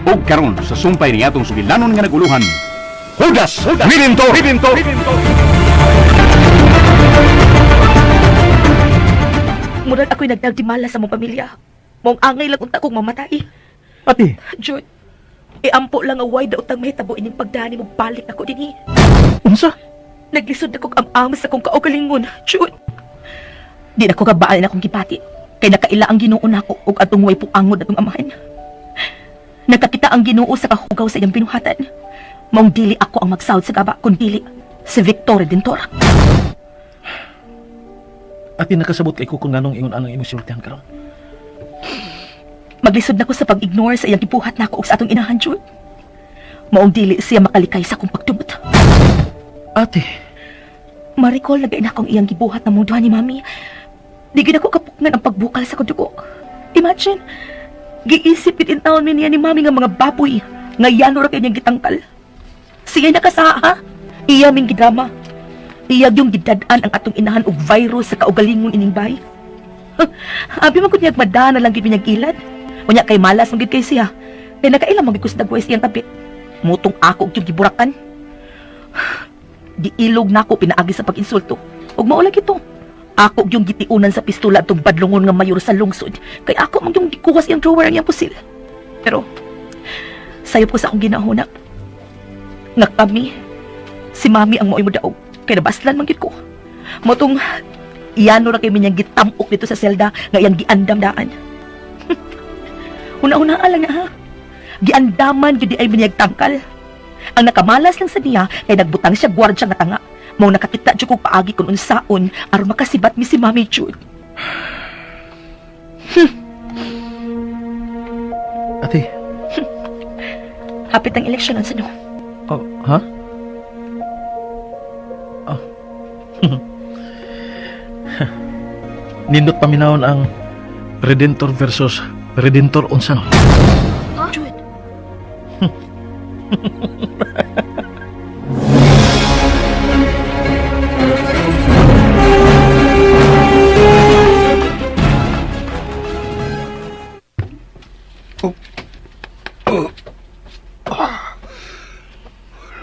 Ug karon sa sumpay ni atong sugilanon nga naguluhan, Judas Redentor. Redentor. Murag ako'y nagdagdimala sa mong pamilya. Mong angay lang unta kong mamatay. Ate, Jude, iampo lang nga way daw tang mahitabo ining pagdani mo balik ako dinhi. Unsa? Naglisod ako am-am sa akong kaugalingon, Jude. Di na ko kabaan akong gipati. Kay nakaila ang Ginoo nako ug atong way puangod atong amahan. Nakakita ang Ginoo sa kahugaw sa iyang binuhatan. Maong dili ako ang magsawod sa gaba, kun dili si Victor Redentor. Ate, nakasabot kay ko kung nganong ingon anang imong sultihan karon. Maglisod na ko sa pag-ignore sa iyang gibuhat nako ug sa atong inahan, Jude. Maong dili siya makalikay sa akong pagtumot. Ate, Maricol, nagain akong iyang gibuhat na mong duha ni Mami. Di gid ako kapuknan ang pagbukal sa kudugo. Imagine, giisip gid in taon mi niya ni Mami nga mga baboy nga yano ra kay niyang gitangkal. Siya nakasaa, ha? Iya ming gidrama. Iya yung gidad-an ang atong inahan og virus sa kaugalingon ining bay. Abi man gud niyag madana lang gid niyang ilad. Unya kay malas man gid kay siya. Kay nakaila man gid ko sa dagway sa iyang tabi. Mutong ako og yung giburakan. Giilog nako pinaagi sa pag-insulto. Ug mao lagi to. Ako yung gitiunan sa pistola atong badlongon nga mayor sa lungsod. Kay ako man yung gikuha sa iyang drawer ang iyang pusil. Pero sayop ko sa akong ginahuna. Nga kami, si mami ang mao'y modaog. Kay nabaslan man gid ko. Motong iyano ra kay minyang gitamok dito sa selda nga iyang giandam daan. Una-una lang na ha. Giandaman gid di ay minyag tangkal. Ang nakamalas lang sa niya kay nagbutang siya gwardya nga tanga. Mao nakakita jud kog paagi kun unsaon aron makasibat mi si Mami Jude. Ate. Hapit ang eleksyon unsa no? Oh, ha? Oh. Nindot paminawon ang Redentor versus Redentor unsa no? Jude.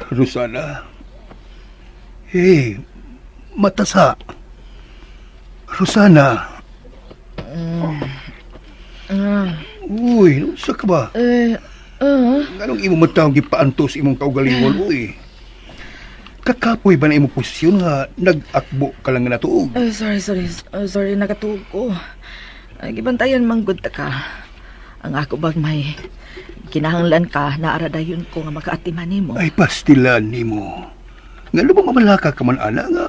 Rosana. Hey, matasa. Rosana. Uy, unsa ka ba? Eh, Anong imo man taong gipaantos imong kaugalingon, uy? Kakapoy ba na imong posisyon nga nag-akbo ka lang nga natuog? Ay, sorry, sorry. Sorry, nakatuog ko. Ay, gibantayan man gud ta ka. Ang ako bag may kinahanglan ka, naaradayon ko nga makaatiman nimo. Ay, pastilan nimo. Nga lubang mamalaka ka man, ana nga.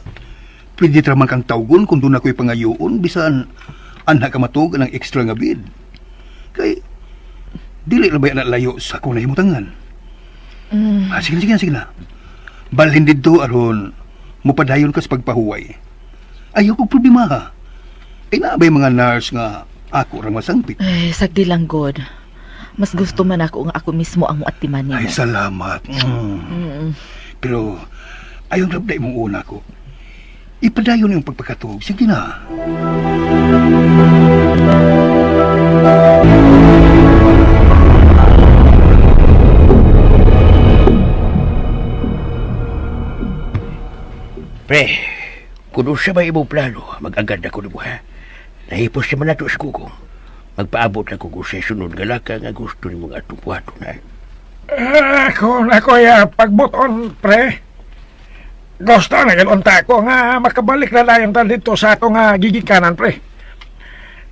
Pwede tra man kang tawgon kung doon ako'y pangayoon, bisan anak ka matuog ng extra nga bid. Kay, dili na ba yan layo sa akong nahimutangan? Mm. Ah, sige na, sige na, sige na. Balhin dito, aron, mupadayon ka sa pagpahuway. Ayaw kong problema, ha. Ay naabay mga nurse nga ako ra masangpit. Ay, sagdi lang god. Mas gusto man ako nga ako mismo ang muatiman nimo. Ay, salamat. Mm. Mm. Pero, ayaw labday mong una ko. Ipadayon yung pagpakatog. Sige na. Pre, kung unsa may imong plano, mag-agad ako nimo ha. Nahipos naman nato sa kugong. Magpaabot ako kung sa sunod nga laka nga gusto nimo nga atong buhaton ha. Ako na ko ya pagbuton pre. Gusto na ganun ta ko nga makabalik na lang ta dito sa ato nga gigikanan pre.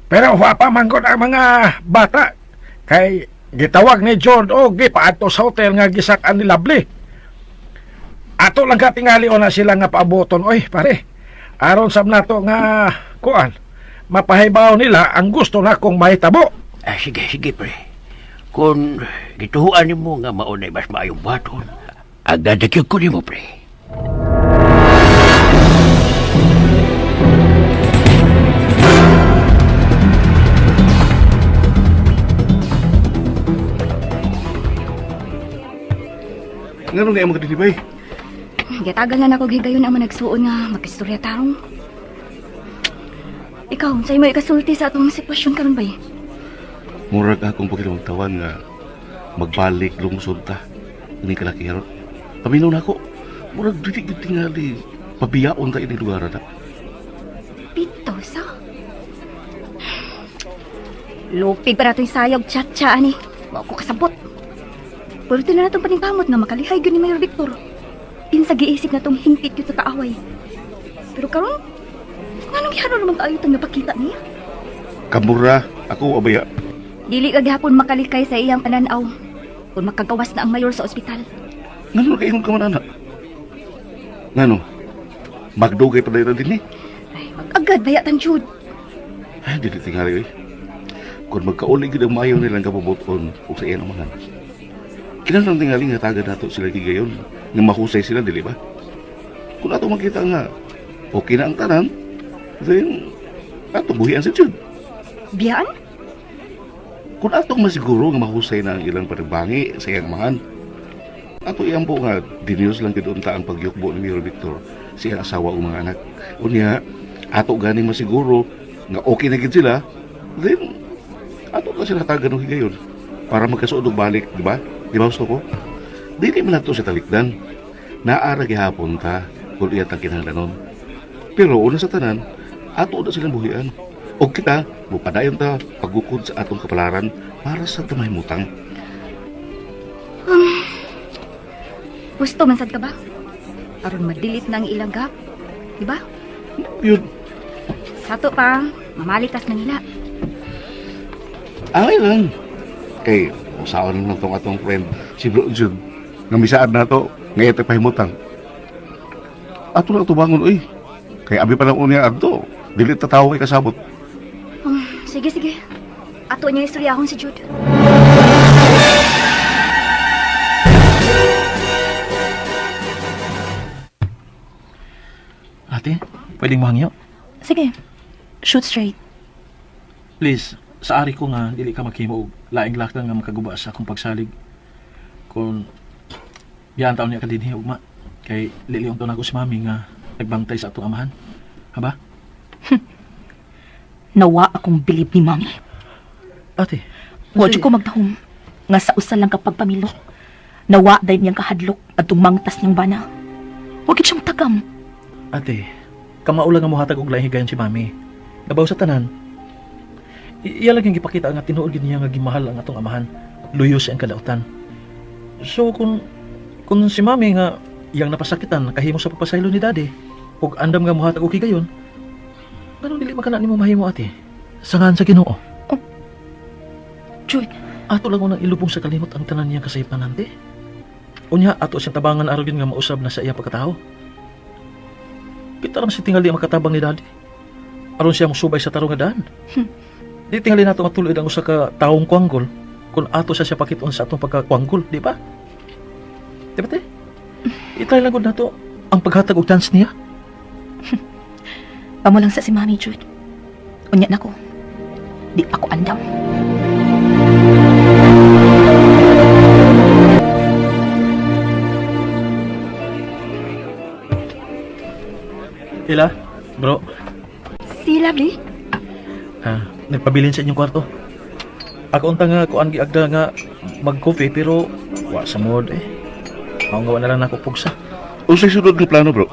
Pero wa pa man gud ang mga bata kay gitawag ni John o gipaadto sa hotel nga gisak-an ni Lovely. Ato lang katingali o na sila nga paaboton oy pare. Aron sab nato nga kuan mapahibaw nila ang gusto na kong mahitabo. Ah, sige, sige pre. Kung gituhuan nimo nga mao na mas maayong buhaton, agad gyud ko nimo pre. Nganong na imong kadilibay? Gitagal na nako higayon ang managsuon nga makistorya tarong. Ikaw, sa imo ikasulti sa atong sitwasyon karon bay? Murag akong pakiramtawan nga Magbalik lungsod ta. Ini kalaki haron. Paminaw na ako. Murag dili gyud tingali. Pabiyaon ta ini lugar na. Pito sa. Lupig pa na itong sayog tsa-tsa ani. Wa ko kasabot. Pero na natong paningkamot nga makalihay gyud ni Mayor Victor. Pinsa giisip na tong hingpit gyud sa kaaway. Pero karon, nganong gihano naman kaayo itong napakita niya? Kamura, ako abaya. Dili ka gihapon makalikay sa iyang pananaw kung makagawas na ang mayor sa ospital. Ngano kaingon ka man ana? Ngano? Magdugay pa dahil din eh. Ay, mag-agad baya tan Jude. Ay, dili tingali oy. Kung magkauli gyud ang mayo nilang kabubuton ug sa iyang amahan. Kinahanglan tingali nga taga nato sila gigayon nga mahusay sila dili ba? Kung ato makita nga okay na ang tanan, then ato buhian sa Jude. Biyaan? Kung ato masiguro nga mahusay na ang ilang panagbangi sa iyang amahan, ato iyang po nga dinios lang gid unta ang pagyukbo ni Mayor Victor sa iyang asawa ug mga anak. Unya, ato ganing masiguro nga okay na gid sila, then ato na sila tagan og higayon para magkasuod og balik, di ba? Di ba gusto ko? Dili man nato sa talikdan. Naara gihapon ta kung iya tang kinahanglanon. Pero una sa tanan, ato na silang buhian. Og kita, mupadayon ta paggukod sa atong kapalaran para sa tamahimutang. Gusto man sad ka ba? Aron madilit na ang ilang gap. Di ba? Yun, Sato pa, mamalitas Manila. angay lang. Kay, usaon lang tong atong friend, si Bro Jude, nga misaad na to, nga ito pahimutang. Ato na tubangon, uy. Kay abi pa lang unya adto, dili ta tawo kay kasabot. Sige, sige. Ato niya istoryahon si Jude. Ate, pwedeng mahangyo? Sige, shoot straight. Please, sa ari ko nga dili ka maghimo og laing lakang nga makaguba sa akong pagsalig. Kung biyaan taon niya ka dinhi ugma kay liliong taon ako si mami nga nagbantay sa atong amahan. Haba? Nawa akong bilib ni Mami. Ate, Wa jud ko magdahom nga sa usa lang kapag pamilok. Nawa dahil niyang kahadlok at tumangtas niyang bana. Wa gid siyang tagam. Ate, kamao lang nga mohatag og laing higayon si mami. Labaw sa tanan. Iya lang yung gipakita nga tinuod gid niya nga gimahal ang atong amahan. Luyo siya ang kalautan. So kung si mami nga iyang napasakitan nakahimo sa pagpasaylo ni daddy ug andam nga mohatag og higayon, nganong dili man kana nimo mahimo ate? Sangan sa Ginoo. Jude, Ato lang unang ilubong sa kalimot ang tanan niyang kasaypanan ante. Unya ato siyang tabangan aron gyud nga mausab na sa iya pagkatao. Kita lang si tingali ang makatabang ni daddy. Aron siya mosubay sa tarong nga daan. Di tingali nato matuloy ang usa ka taong kwanggol kung ato sa siya pakiton sa atong pagkakwanggol, di ba? Di ba te? Itry lang gud nato ang paghatag og chance niya. pamo lang sa si Mami, Jude. Unya nako. Di pa ko andam. Ila, bro, Si Lovely? ah, nagpabilin sa inyong kwarto. Ako unta nga kuan giagda nga mag-coffee pero wa sa mood eh. Mao nga wa na lang nako pugsa. Unsay sunod nga plano, bro?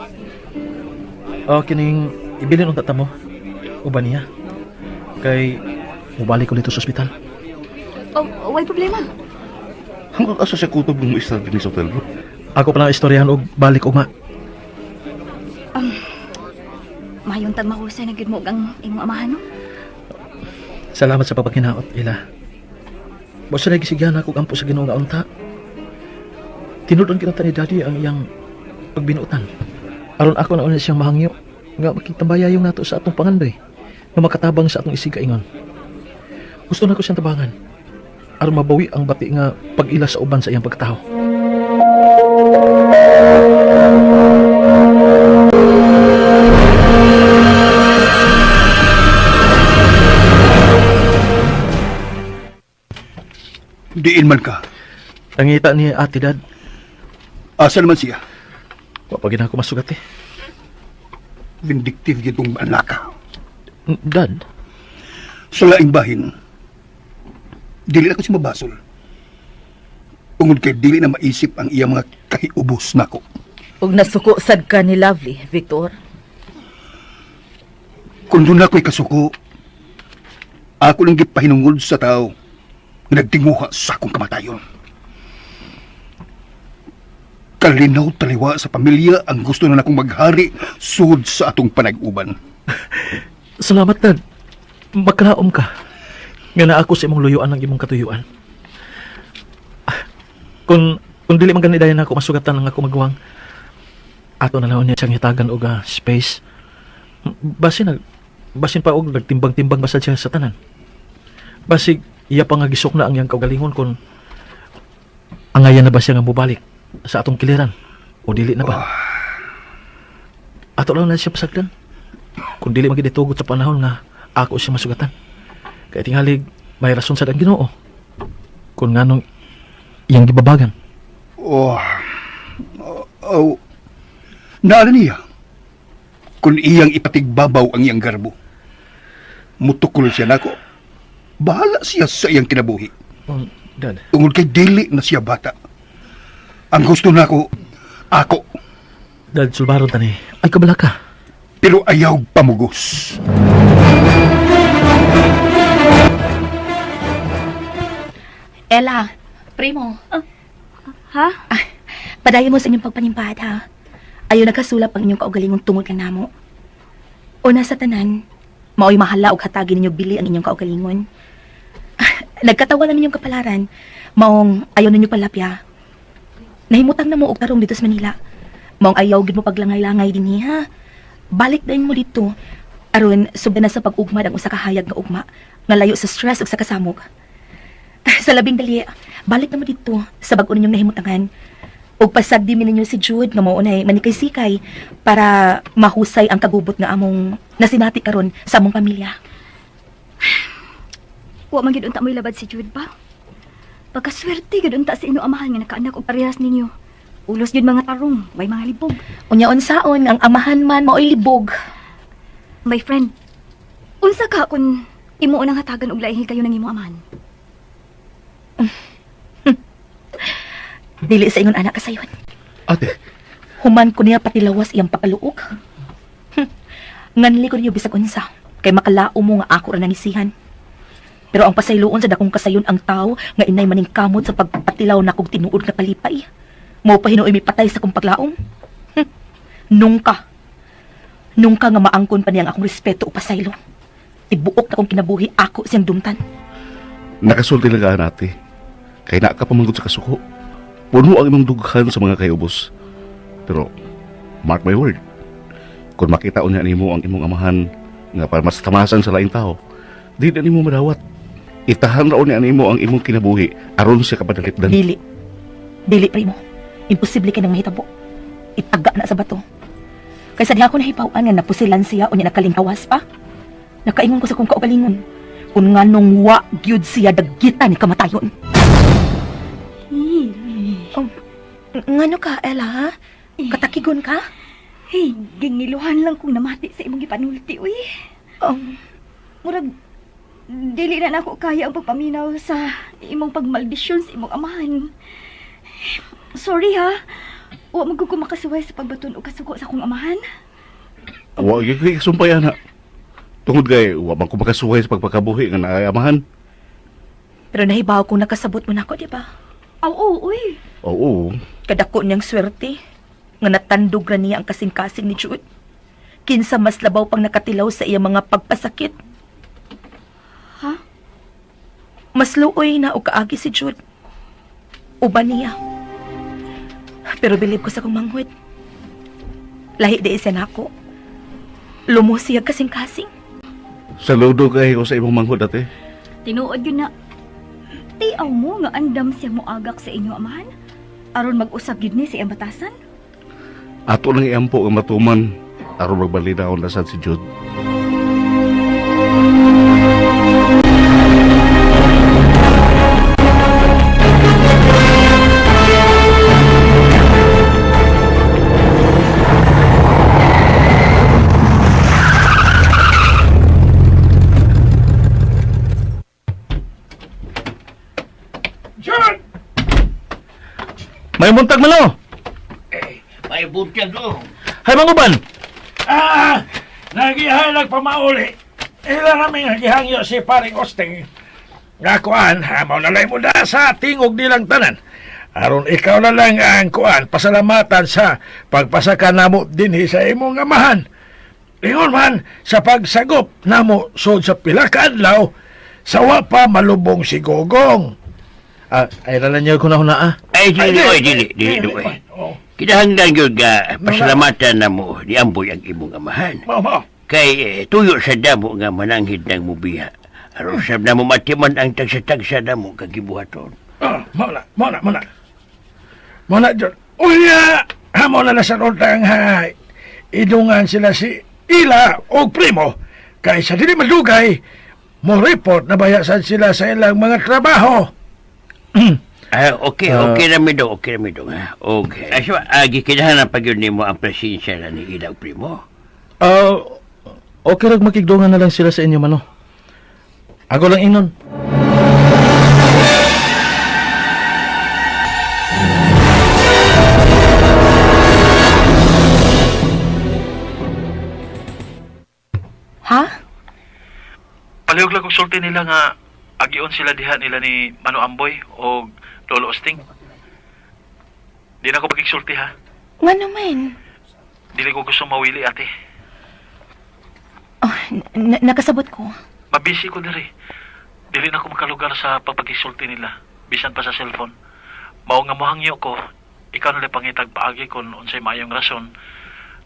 Oh, kining ibilin unta ta mo. Uban niya. Kay mubalik ko dito sa ospital. Oh, way problema. Hanggang asa siya kutob ng istar dinhi sa hotel, bro? Ako pa lang istoryahan og balik ugma. Mayon tag mahusay na gyud mo og ang imong amahan no? Salamat sa pagpagkinaot, Ila. Basta na gisigyan ako og ampo sa Ginoo nga unta. Tinud-on kinata ni Daddy ang iyang pagbinuotan. Aron ako na una siyang mahangyo nga makitambaya yung nato sa atong pangandoy nga makatabang sa atong isig-kaingon. Gusto na ko siyang tabangan aron mabawi ang bati nga pag-ila sa uban sa iyang pagkatao. Diin man ka. Nangita ni Ate Dad, Asa naman siya? wa pa gina ako masugat eh. Vindictive gitong anak ka. Dad, Sa laing bahin, dili ako si mabasol. Tungod kay dili na maisip ang iyang mga kahiubos nako. Ug nasuko sad ka ni Lovely, Victor. Kung doon ako'y kasuko, ako lang gipahinungod sa tao nga nagtinguha sa akong kamatayon. Kalinaw taliwa sa pamilya ang gusto na nakong maghari sud sa atong panag-uban. Salamat, Dad. Makalaom ka. Nga na ako sa imong luyuan ng imong katuyuan. Ah, kung dili man gani dayon ako masugatan ang ako maguwang, ato na lang niya siyang hitagan og space. Basin pa og nagtimbang-timbang basta siya sa tanan. Basig iya pa nga gisok na ang iyang kaugalingon kung angayan na ba siya nga mobalik sa atong kiliran o dili na ba. Ato lang na siya pasagdan. Kung dili man gid itugot sa panahon nga ako siya masugatan. Kay tingalig may rason sad ang Ginoo. Kung nganong iyang gibabagan. Oh, oh, naala niya. Kung iyang ipatigbabaw ang iyang garbo, mutukol siya nako. Bahala siya sa iyang kinabuhi. Dad. Tungod kay dili na siya bata. Ang gusto nako, ako. Dad, sulbaron tani. Ay kabala ka. Pero ayaw pamugos. Ella, primo. Ha? Ah, padayon mo sa inyong pagpanimpad, ha? Ayaw nagkasulap ang inyong kaugalingong tungod lang namo. Una sa tanan, mao'y mahala og hatagin ninyo bili ang inyong kaugalingon. Ah, nagkatawa na ninyong kapalaran, maong ayaw ninyo palapya. Nahimutang na mo og tarong dito sa Manila. Maong ayaw gid mo paglangay-langay dinhi, ha? Balik dayon mo dito. Aron sugdan na sa pag-ugmad ang usa ka hayag nga ugma, nga layo sa stress ug sa kasamok. Sa labing dali, balik na mo dito sa bag-o ninyong nahimutangan. Ug pasagdi mi ninyo si Jude nga mao nay manikay-sikay para mahusay ang kagubot nga among nasinati karon sa among pamilya. Wa man gid unta mo'y labad si Jude ba? Pagkaswerte gid unta sa inyong amahan nga nakaanak og parehas ninyo. Ulos gid mga tarong, may mga libog. Unya unsaon ang amahan man mao'y libog. My friend, unsa ka kung imo unang hatagan og lahi kayo ng imong amahan? Dili sa ingon anak kasayon. Ate, Human ko niya patilawas iyang pakaluok. Nganli ko niyo bisag unsa kay makalao mo nga ako ra nangisihan. Pero ang pasayloon sa dakong kasayon ang tao nga inay maning kamot sa pagpatilaw na kog tinuod nga kalipay. Mao pa hinuoy mipatay sa kong paglaom. Nungka. Nungka nga maangkon pa niya ang akong respeto o pasaylo. Tibuok na kong kinabuhi ako siyang dumtan. Nakasulti lang ka ate. Kay naa ka pamanggod sa kasuko. Puno ang imong dughan sa mga kayubos. Pero, mark my word, kung makita unya nimo ang imong amahan nga para mas tamasan sa laing tao, di na nimo madawat. Itahan ra unya nimo ang imong kinabuhi aron siya kapadalitdan. Dili. Dili, primo. Imposible kay nang mahitabo. Itaga na sa bato. Kaysa di ako nahipawan nga napusilan siya o niya nakalingkawas pa. Nakaingon ko sa kong kaugalingon. Kung nganong wa gyud siya dagita ni kamatayon. Oh, ngano ka, Ella, ha? Katakigon ka? Hey, gingiluhan lang kong namati sa imong gipanulti, uy. Murag, dili na nako kaya ang pagpaminaw sa imong pagmaldisyon sa imong amahan. Sorry ha. Wa man ko makasuway sa pagbaton og kasuko sa akong amahan. Wa gyud kay kasumpay ana. Tungod kay wa man ko makasuway sa pagpakabuhi nga naay amahan. Pero nahibaw kong nakasabot mo nako, di ba? Aw, oo, uy. Oo. Kadako niyang swerte nga natandog ra niya ang kasing-kasing ni Jude. Kinsa mas labaw pang nakatilaw sa iyang mga pagpasakit. Ha? Mas luoy na og kaagi si Jude. Uban niya. Pero bilib ko sa kong manghud. Lahi di siya nako. Lumos siya kasing-kasing. Saludo kay ko sa imong manghud ate. Tinuod yun na. Tiaw mo nga andam siya moagak sa inyo amahan. Aron mag-usab gyud ni sa iyang batasan. Ato lang iampo nga matuman aron magbalinaw na sad si Jude. Jude! May buntag man oh. May buntag do. Hay manguban. Ah, nagihay pamauli. Ila namin ang gihangyo si paring Osting. Nga kuan, hamaw na lang mo na sa tingog nilang tanan. Aron ikaw na lang ang kuan, pasalamatan sa pagpasaka namo dinhi sa imong amahan. Ingon man sa pagsagop namo sod sa pila ka adlaw, sawa pa malubong si Gogong. Ah, ay rala niyo ko na huna ah. Ay, dili, oy, dili, dili, Dili, oy. Oh, Kinahanglan gyud nga pasalamatan namo ni Amboy ang imong amahan. mao mao. Kay tuyo sa damo nga mananghid ng mubiha. Aron sab namo matiman ang tagsa-tagsa namo kagibuhaton. Ah, mao na, mao na, mao na. Mao na, John. Unya, hamo na na sa rotang ha. Idungan sila si Ila o Primo. Kay sa dili madugay, mo report na bayasan sila sa ilang mga trabaho. Ah, okay, okay na mi dong, okay na mi dong, ha. Okay. Aswa, gikinahanglan pa gyud nimo ang presensya na ni Ila ug Primo. Ah, okay rag makigdungan na lang sila sa inyo mano. Ako lang inon. Ha? Palihog lang kong sulti nila nga agion sila diha nila ni Mano Amboy o Lolo Osting. Di na ko pagigsulti ha. Nga naman. Dili ko gusto mawili ate. Oh, nakasabot ko. Mabisi ko diri. Dili na ko makalugar sa pagpagisulti nila bisan pa sa cellphone. Mao nga mohangyo ko, ikaw na lang pangitag paagi kon unsay maayong rason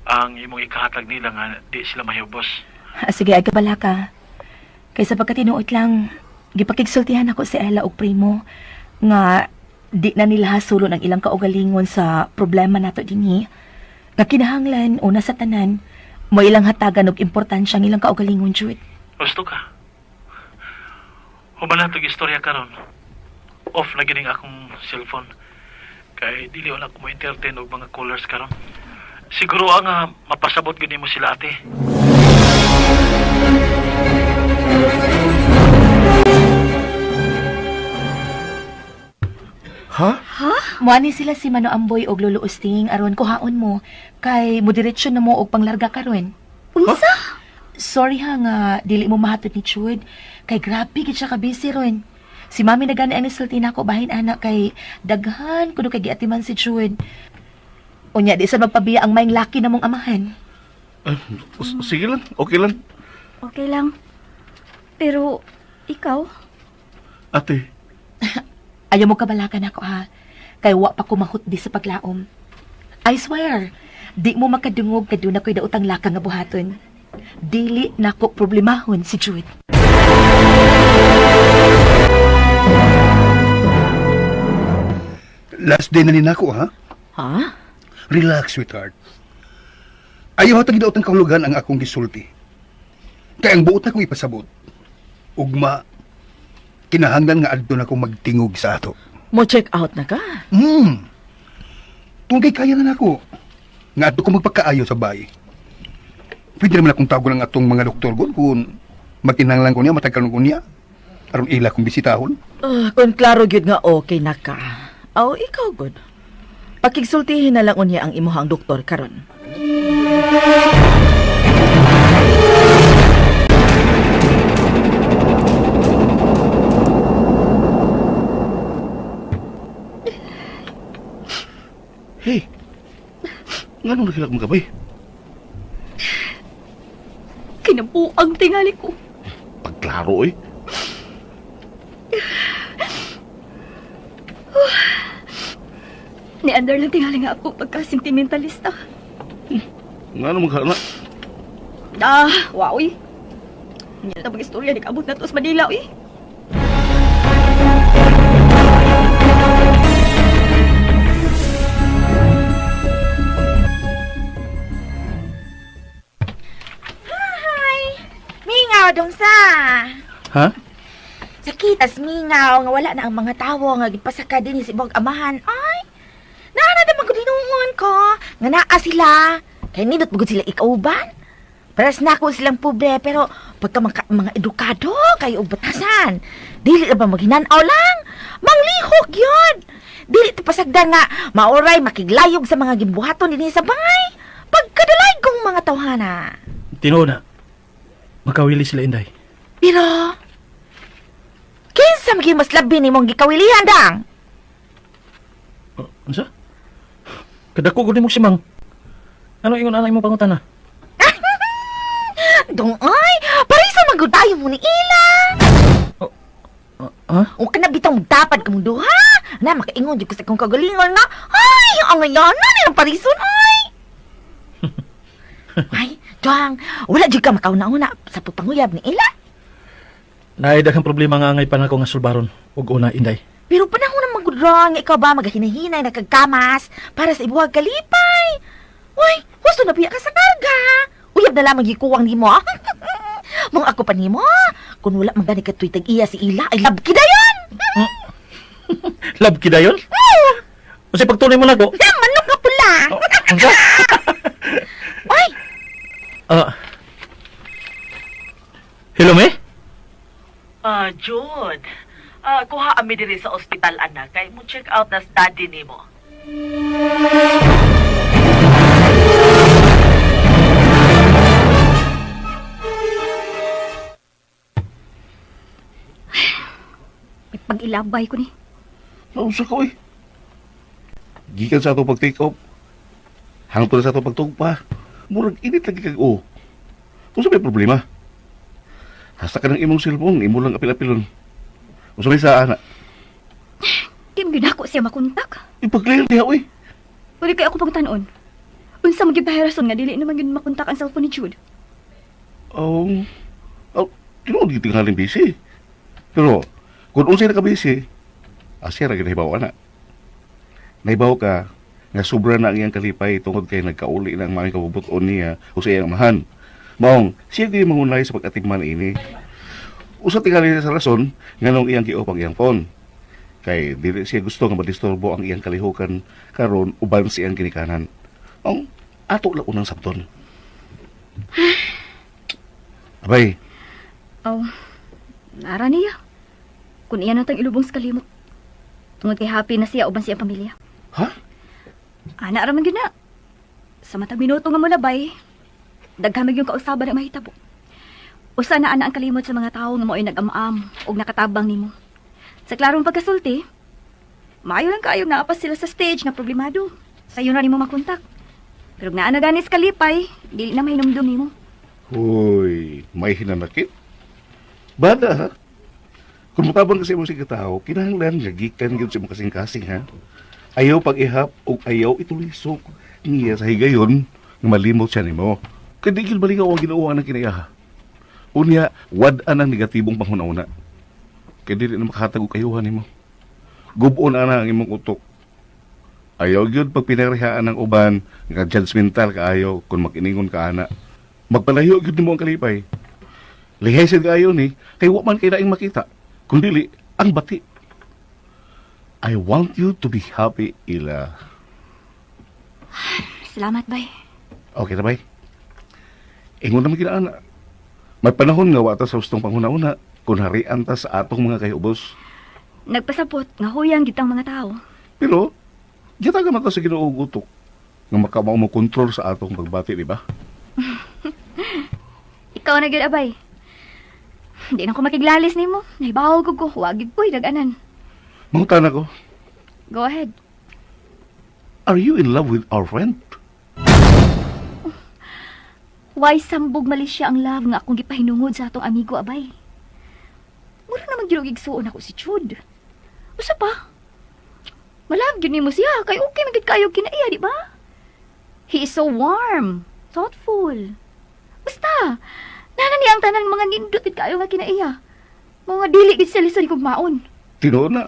ang imong ikahatag nila nga di sila mahibos. Ah, sige, ay kabala ka. Kaysa pagkatinuot lang, gipakigsultihan ako si Ella og Primo nga di na nila hasulon ang ilang kaugalingon sa problema nato dinhi. Nga kinahanglan una sa tanan, mo ilang hatagan og importansya ang ilang kaugalingon jud. Gusto ka? Human na itong istorya karon. Off na gining akong cellphone. Kay dili wala ko mo entertain og mga callers karon. Siguro ang mapasabot gid nimo sila ate. Ha? Muani sila si Mano Amboy og Lolo Usting aron kuhaon mo kay modiretsyo na mo og panglarga karon. Unsa? Sorry ha nga dili mo mahatod ni Chud kay grabe gid siya ka busy ron. Si Mami na gani ang nisulti nako bahin ana kay daghan kuno kay giatiman si Chud. Unya di sa magpabiya ang maing laki na mong amahan. Ah, sige lang, okay lang. Okay lang. Pero, ikaw? Ate, Ayaw mo kabalakan ako ha. Kay wa pa ko mahutdi sa paglaom. I swear, di mo makadungog kaduna ko'y daotang laka nga buhaton. Dili nako problemahon si Jude. Last day na ni nako, ha? Ha? Relax, sweetheart. Ayaw hatag daot ang kahulugan ang akong gisulti. Kaya ang buot na kong ipasabot. Ugma, kinahanglan nga adto na akong magtingog sa ato. Mo check out na ka? Hmm. Tungkay kaya na nako. Nga adto ko magpagkaayo sa bahay. Pwede naman akong tawagon ang atong mga doktor gon kung magkinahanglan ko niya, matagal ko niya. Aron ila kong bisitahon. Ah, kung klaro gyud nga okay na ka. Aw, ikaw gud. Pakigsultihin na lang unya ang imuhang doktor karon. Hey, nganong nakilak mo kabay? Kinabuang tingali ko. Pagklaro eh. Niandar lang tingali nga ako pagka-sentimentalista. Nganong magkana? Ah, wow eh. Hindi na mag-istorya, di kaabot na to sa Manila eh. Mingaw dong sa. Ha? Sakitas mingaw nga wala na ang mga tawo nga gipasaka din si ibang amahan. Ay, naa na magud hinuon ko nga naa sila. Kay nindot magud sila ikauban. Paras na ako silang pobre pero pagka mga edukado kayo og batasan. Dili na ba maghinanaw lang? Manglihok yun. Dili to pasagdan nga maoray makiglayog sa mga gimbuhaton dinhi sa bangay. Pagkadalay kong mga tawhana. Tinuod na. Makawili sila, Inday. Pero kinsa man gyud mas labi nimong gikawilihan dang? Oh, unsa? Kadako gud nimo si Mang. Ano ingon ana imong pangutana? Dong ay, parisa man gud tayo mo ni Ila. Ha? O kana bitong dapat kamong duha. Na makaingon jud ko sa akong kagalingon nga. Ay, ang ngayon na nilang parison ay. Ay, Duang, wala jud ka makauna-una sa pagpanguyab ni Ila. Naay daghang problema nga angay pa nako nga sulbaron ug una, Inday. Pero panahon na magudrong, ikaw ba magahinay-hinay nakagkamas para sa ibuhag kalipay? Uy, gusto na biya ka sa karga. Uyab na lamang gikuwang nimo. Mong ako pa nimo, kung wala man gani katuy tag-iya si Ila, ay love kidayon. Love kidayon? Unsay pagtunay mo nako? Manok nga pula. Oh, unsa? Uy, Ah. Hello, me? Ah, Jude. Ah, kuha ami diri sa ospital anak kay mo check out na sa daddy nimo. May pag-ilabay ko ni. Nausa ka, oy. Gikan sa ato pag-take off. Hangtod sa ato pagtugpa. Murag init lagi kag o. Unsa may problema? Hasta ka ng imong cellphone, imo lang apil-apilon. Unsa may sa ana? Di mo gyud ako siya makontak. Ipag-clear diha, oy. Pwede kay ako pangtanon. Unsa man gyud rason nga dili naman gyud makontak ang cellphone ni Jude. Oh, oh, tinuod gyud tingaling busy. Pero kung unsay naka-busy, asya ra gyud nahibaw ana. Nahibaw ka nga sobra na ang iyang kalipay tungod kay nagkauli na ang maayong kabubut-on niya o sa iyang amahan. Maong, siya gyud mangunay sa pag-atigman ini. Usa tingali sa rason nganong iyang giop ang iyang phone. Kay dili siya gusto nga madisturbo ang iyang kalihukan karon uban sa iyang ginikanan. Ang ato lang unang sabton. Abay, Oh, nara niya. Kun iya natang ilubong sa kalimot. Tungod kay happy na siya uban siya pamilya. Ha? Ana ra man gyud na. Sa matag minuto nga molabay, daghan man gyud kausaban ang mahitabo. Usa na ana ang kalimot sa mga tawo nga mao'y nag-am-am og nakatabang nimo. Sa klarong pagkasulti, maayo lang kaayo naa pa sila sa stage nga problemado. Sayo na nimo makontak. Pero naa na ganis kalipay, dili na mahinumdum nimo. Hoy, may hinanakit? Bada, ha? Kung mutabang kasi mo sa tao, kinahanglan nga gikan gyud sa imong kasing-kasing, ha? Ayaw pag-ihap o ayaw itulisok niya sa higayon nga malimot siya nimo. Kay di gyud baligaw ang Ginoo ang kinaiya. Unya, wad-an ang negatibong panghuna-una. Kay dili na makahatag og kayuhan nimo. Gub-on ana ang imong utok. Ayaw gyud pag pinarihaan ang uban nga judgmental kaayo kung makiningon ka ana. Magpalayo gyud nimo ang kalipay. Lihay sad kaayo ni kay wa man kay laing makita. Kun dili ang bati. I want you to be happy, Ila. Salamat, bay. Okay na, bay. Ingon naman kinaana. May panahon nga wa ta sa hustong panghuna-una kung harian ta sa atong mga kayubos. Nagpasabot nga huyang gitang mga tao. Pero, gitaga man ta sa Ginoo og utok nga makamao mo kontrol sa atong pagbati, di ba? Ikaw na gyud abay. Di na ko makiglalis nimo. Nahibaw ko ko, wa gyud ko'y daganan. Mangutana ko, Go ahead. Are you in love with our friend? Why sambog mali siya ang love nga akong gipahinungod sa atong amigo abay. Mura naman gyud og igsuon ako si Chud. Usa pa? Ma-love gyud nimo siya kay okay man gyud kayo kinaiya, di ba? He is so warm, thoughtful. Basta, nana niya ang tanan mga nindot gid kayo nga kinaiya. Mga dili gid siya lisod maon. Tinuod na.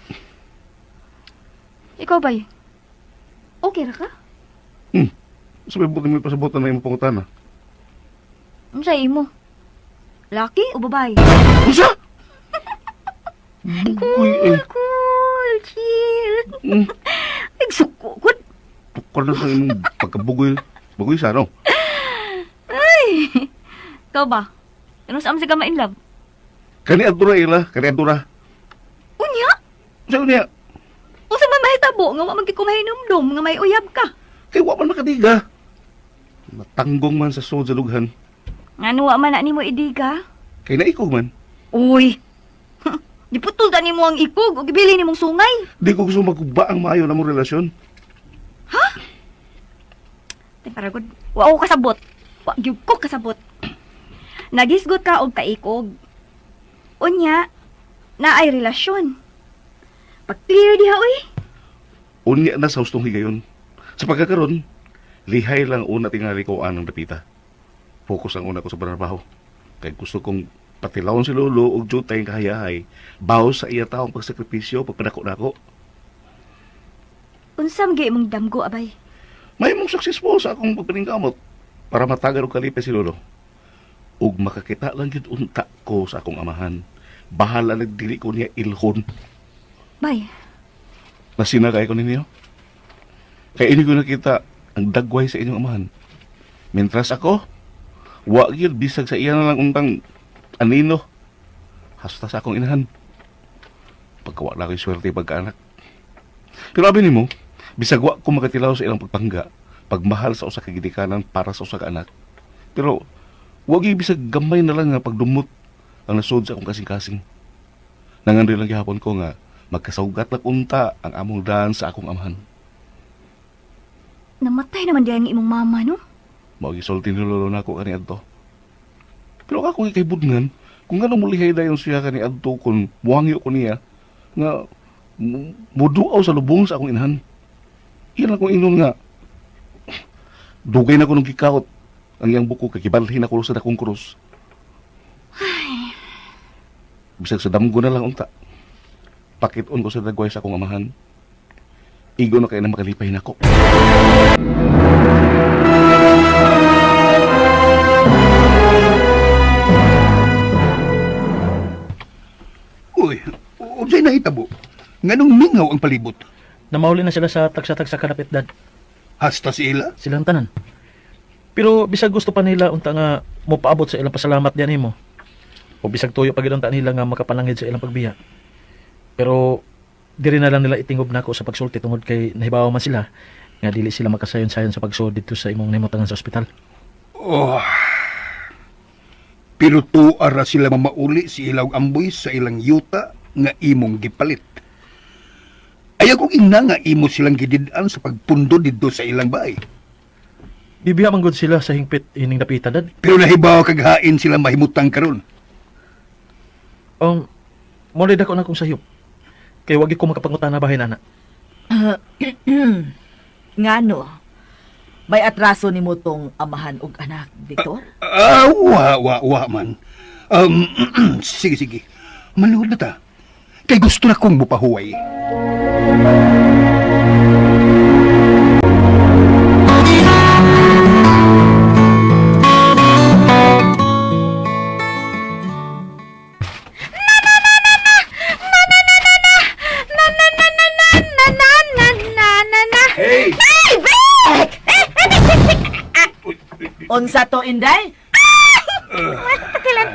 Ikaw bay? Okay ra ka? Sabi mo mo pasabotan na imong pangutana. Unsa imo? Laki o babae? Unsa? Bugoy eh. Cool, chill. Igsuko ko. Tukar na sa imong pagkabugoy. Bugoy sa ano? Ay. Ikaw ba? Ano sa amsa ka ma-in love? Kani adto ra, Ila, kani adto ra. Unya? Unsa unya? Unsa man man mahitabo nga wa man gyud ko mahinumdum nga may uyab ka? Kay wa man makadiga. Natanggong man sa sud sa dughan. Ngano wa man na nimo idiga? Kay naikog man. Uy. Giputol ta nimo ang ikog ug gibili nimong sungay. Di ko gusto maguba ang maayo na mong relasyon. Tay paragod, wa ko kasabot. Wa gyud ko kasabot. Nagisgot ka og kaikog. Unya, naay relasyon. Pag-clear diha uy. Unya na sa hustong higayon. Sa pagkakaron, lihay lang una tingali ko anang dapita. Focus ang una ko sa trabaho. Kay gusto kong patilawon si Lolo og jutay ang kahayahay. Baw sa iya taong pagsakripisyo pagpadako nako. Unsa man gyud imong damgo abay? May mong successful sa akong pagpaningkamot para matagar og kalipay si Lolo. Ug makakita lang gyud unta ko sa akong amahan. Bahala nagdili ko niya ilhon. Bay, Nasina kay ko ninyo. Kay inyo ko nakita ang dagway sa inyong amahan. Mentras ako, wa gyud bisag sa iya na lang untang anino. Hasta sa akong inahan. Pagkawa na ko'y swerte pagkaanak. Pero abi nimo, bisag wa ko makatilaw sa ilang pagpangga, pagmahal sa usa ka gidikanan para sa usa ka anak. Pero wa gyud bisag gamay na lang nga pagdumot ang nasod sa akong kasing-kasing. Nangandoy lang gihapon ko nga magkasaugat lang unta ang among daan sa akong amahan. Namatay naman diha ang imong mama no? Mao gisulti ni lolo nako kani adto. Pero ako kay budngan, kung ngano mulihay dayon siya kani adto kun muhangyo ko niya nga muduaw sa lubong sa akong inahan. Iyan akong ingnon nga dugay na ko nung gikaot ang iyang buko kay gibalhin ako sa dakong krus. Bisag sa damgo na lang unta. Pakit-on ko sa dagway sa akong amahan. Igo na kay na makalipay nako. Uy, unsay nahitabo? Nganong mingaw ang palibot? Namauli na sila sa tagsa-tagsa kalapit, Dad. Hasta sila? Silang tanan. Pero bisag gusto pa nila unta nga mopaabot sa ilang pasalamat diyan nimo. O bisag tuyo pa gid unta nila nga makapanangid sa ilang pagbiya. Pero diri na lang nila itingob nako sa pagsulti tungod kay nahibaw man sila nga dili sila makasayon-sayon sa pagsulod didto sa imong nahimutangan sa ospital. Oh. Pero tuara sila mamauli si ilaw amboy sa ilang yuta nga imong gipalit. Ayaw kong ina nga imo silang gidid-an sa pagpundo didto sa ilang bahay. Bibiya man gud sila sa hingpit ining dapita, Dad. Pero nahibaw kaghain sila mahimutang karon. Mo dako na akong sayop. Kay wagi ko makapangutana bahin ana. Ngano? May atraso nimo tong amahan og anak, Victor? Ah, wa, wa, wa man. Sige, sige. Maluod na ta. Kay gusto na kong mupahuway. Na na na na na na na na na na na. Hey! Ay, Vic! Eh, eh, Vic, Vic, Vic! Ah, Unsa to, Inday? Takilan.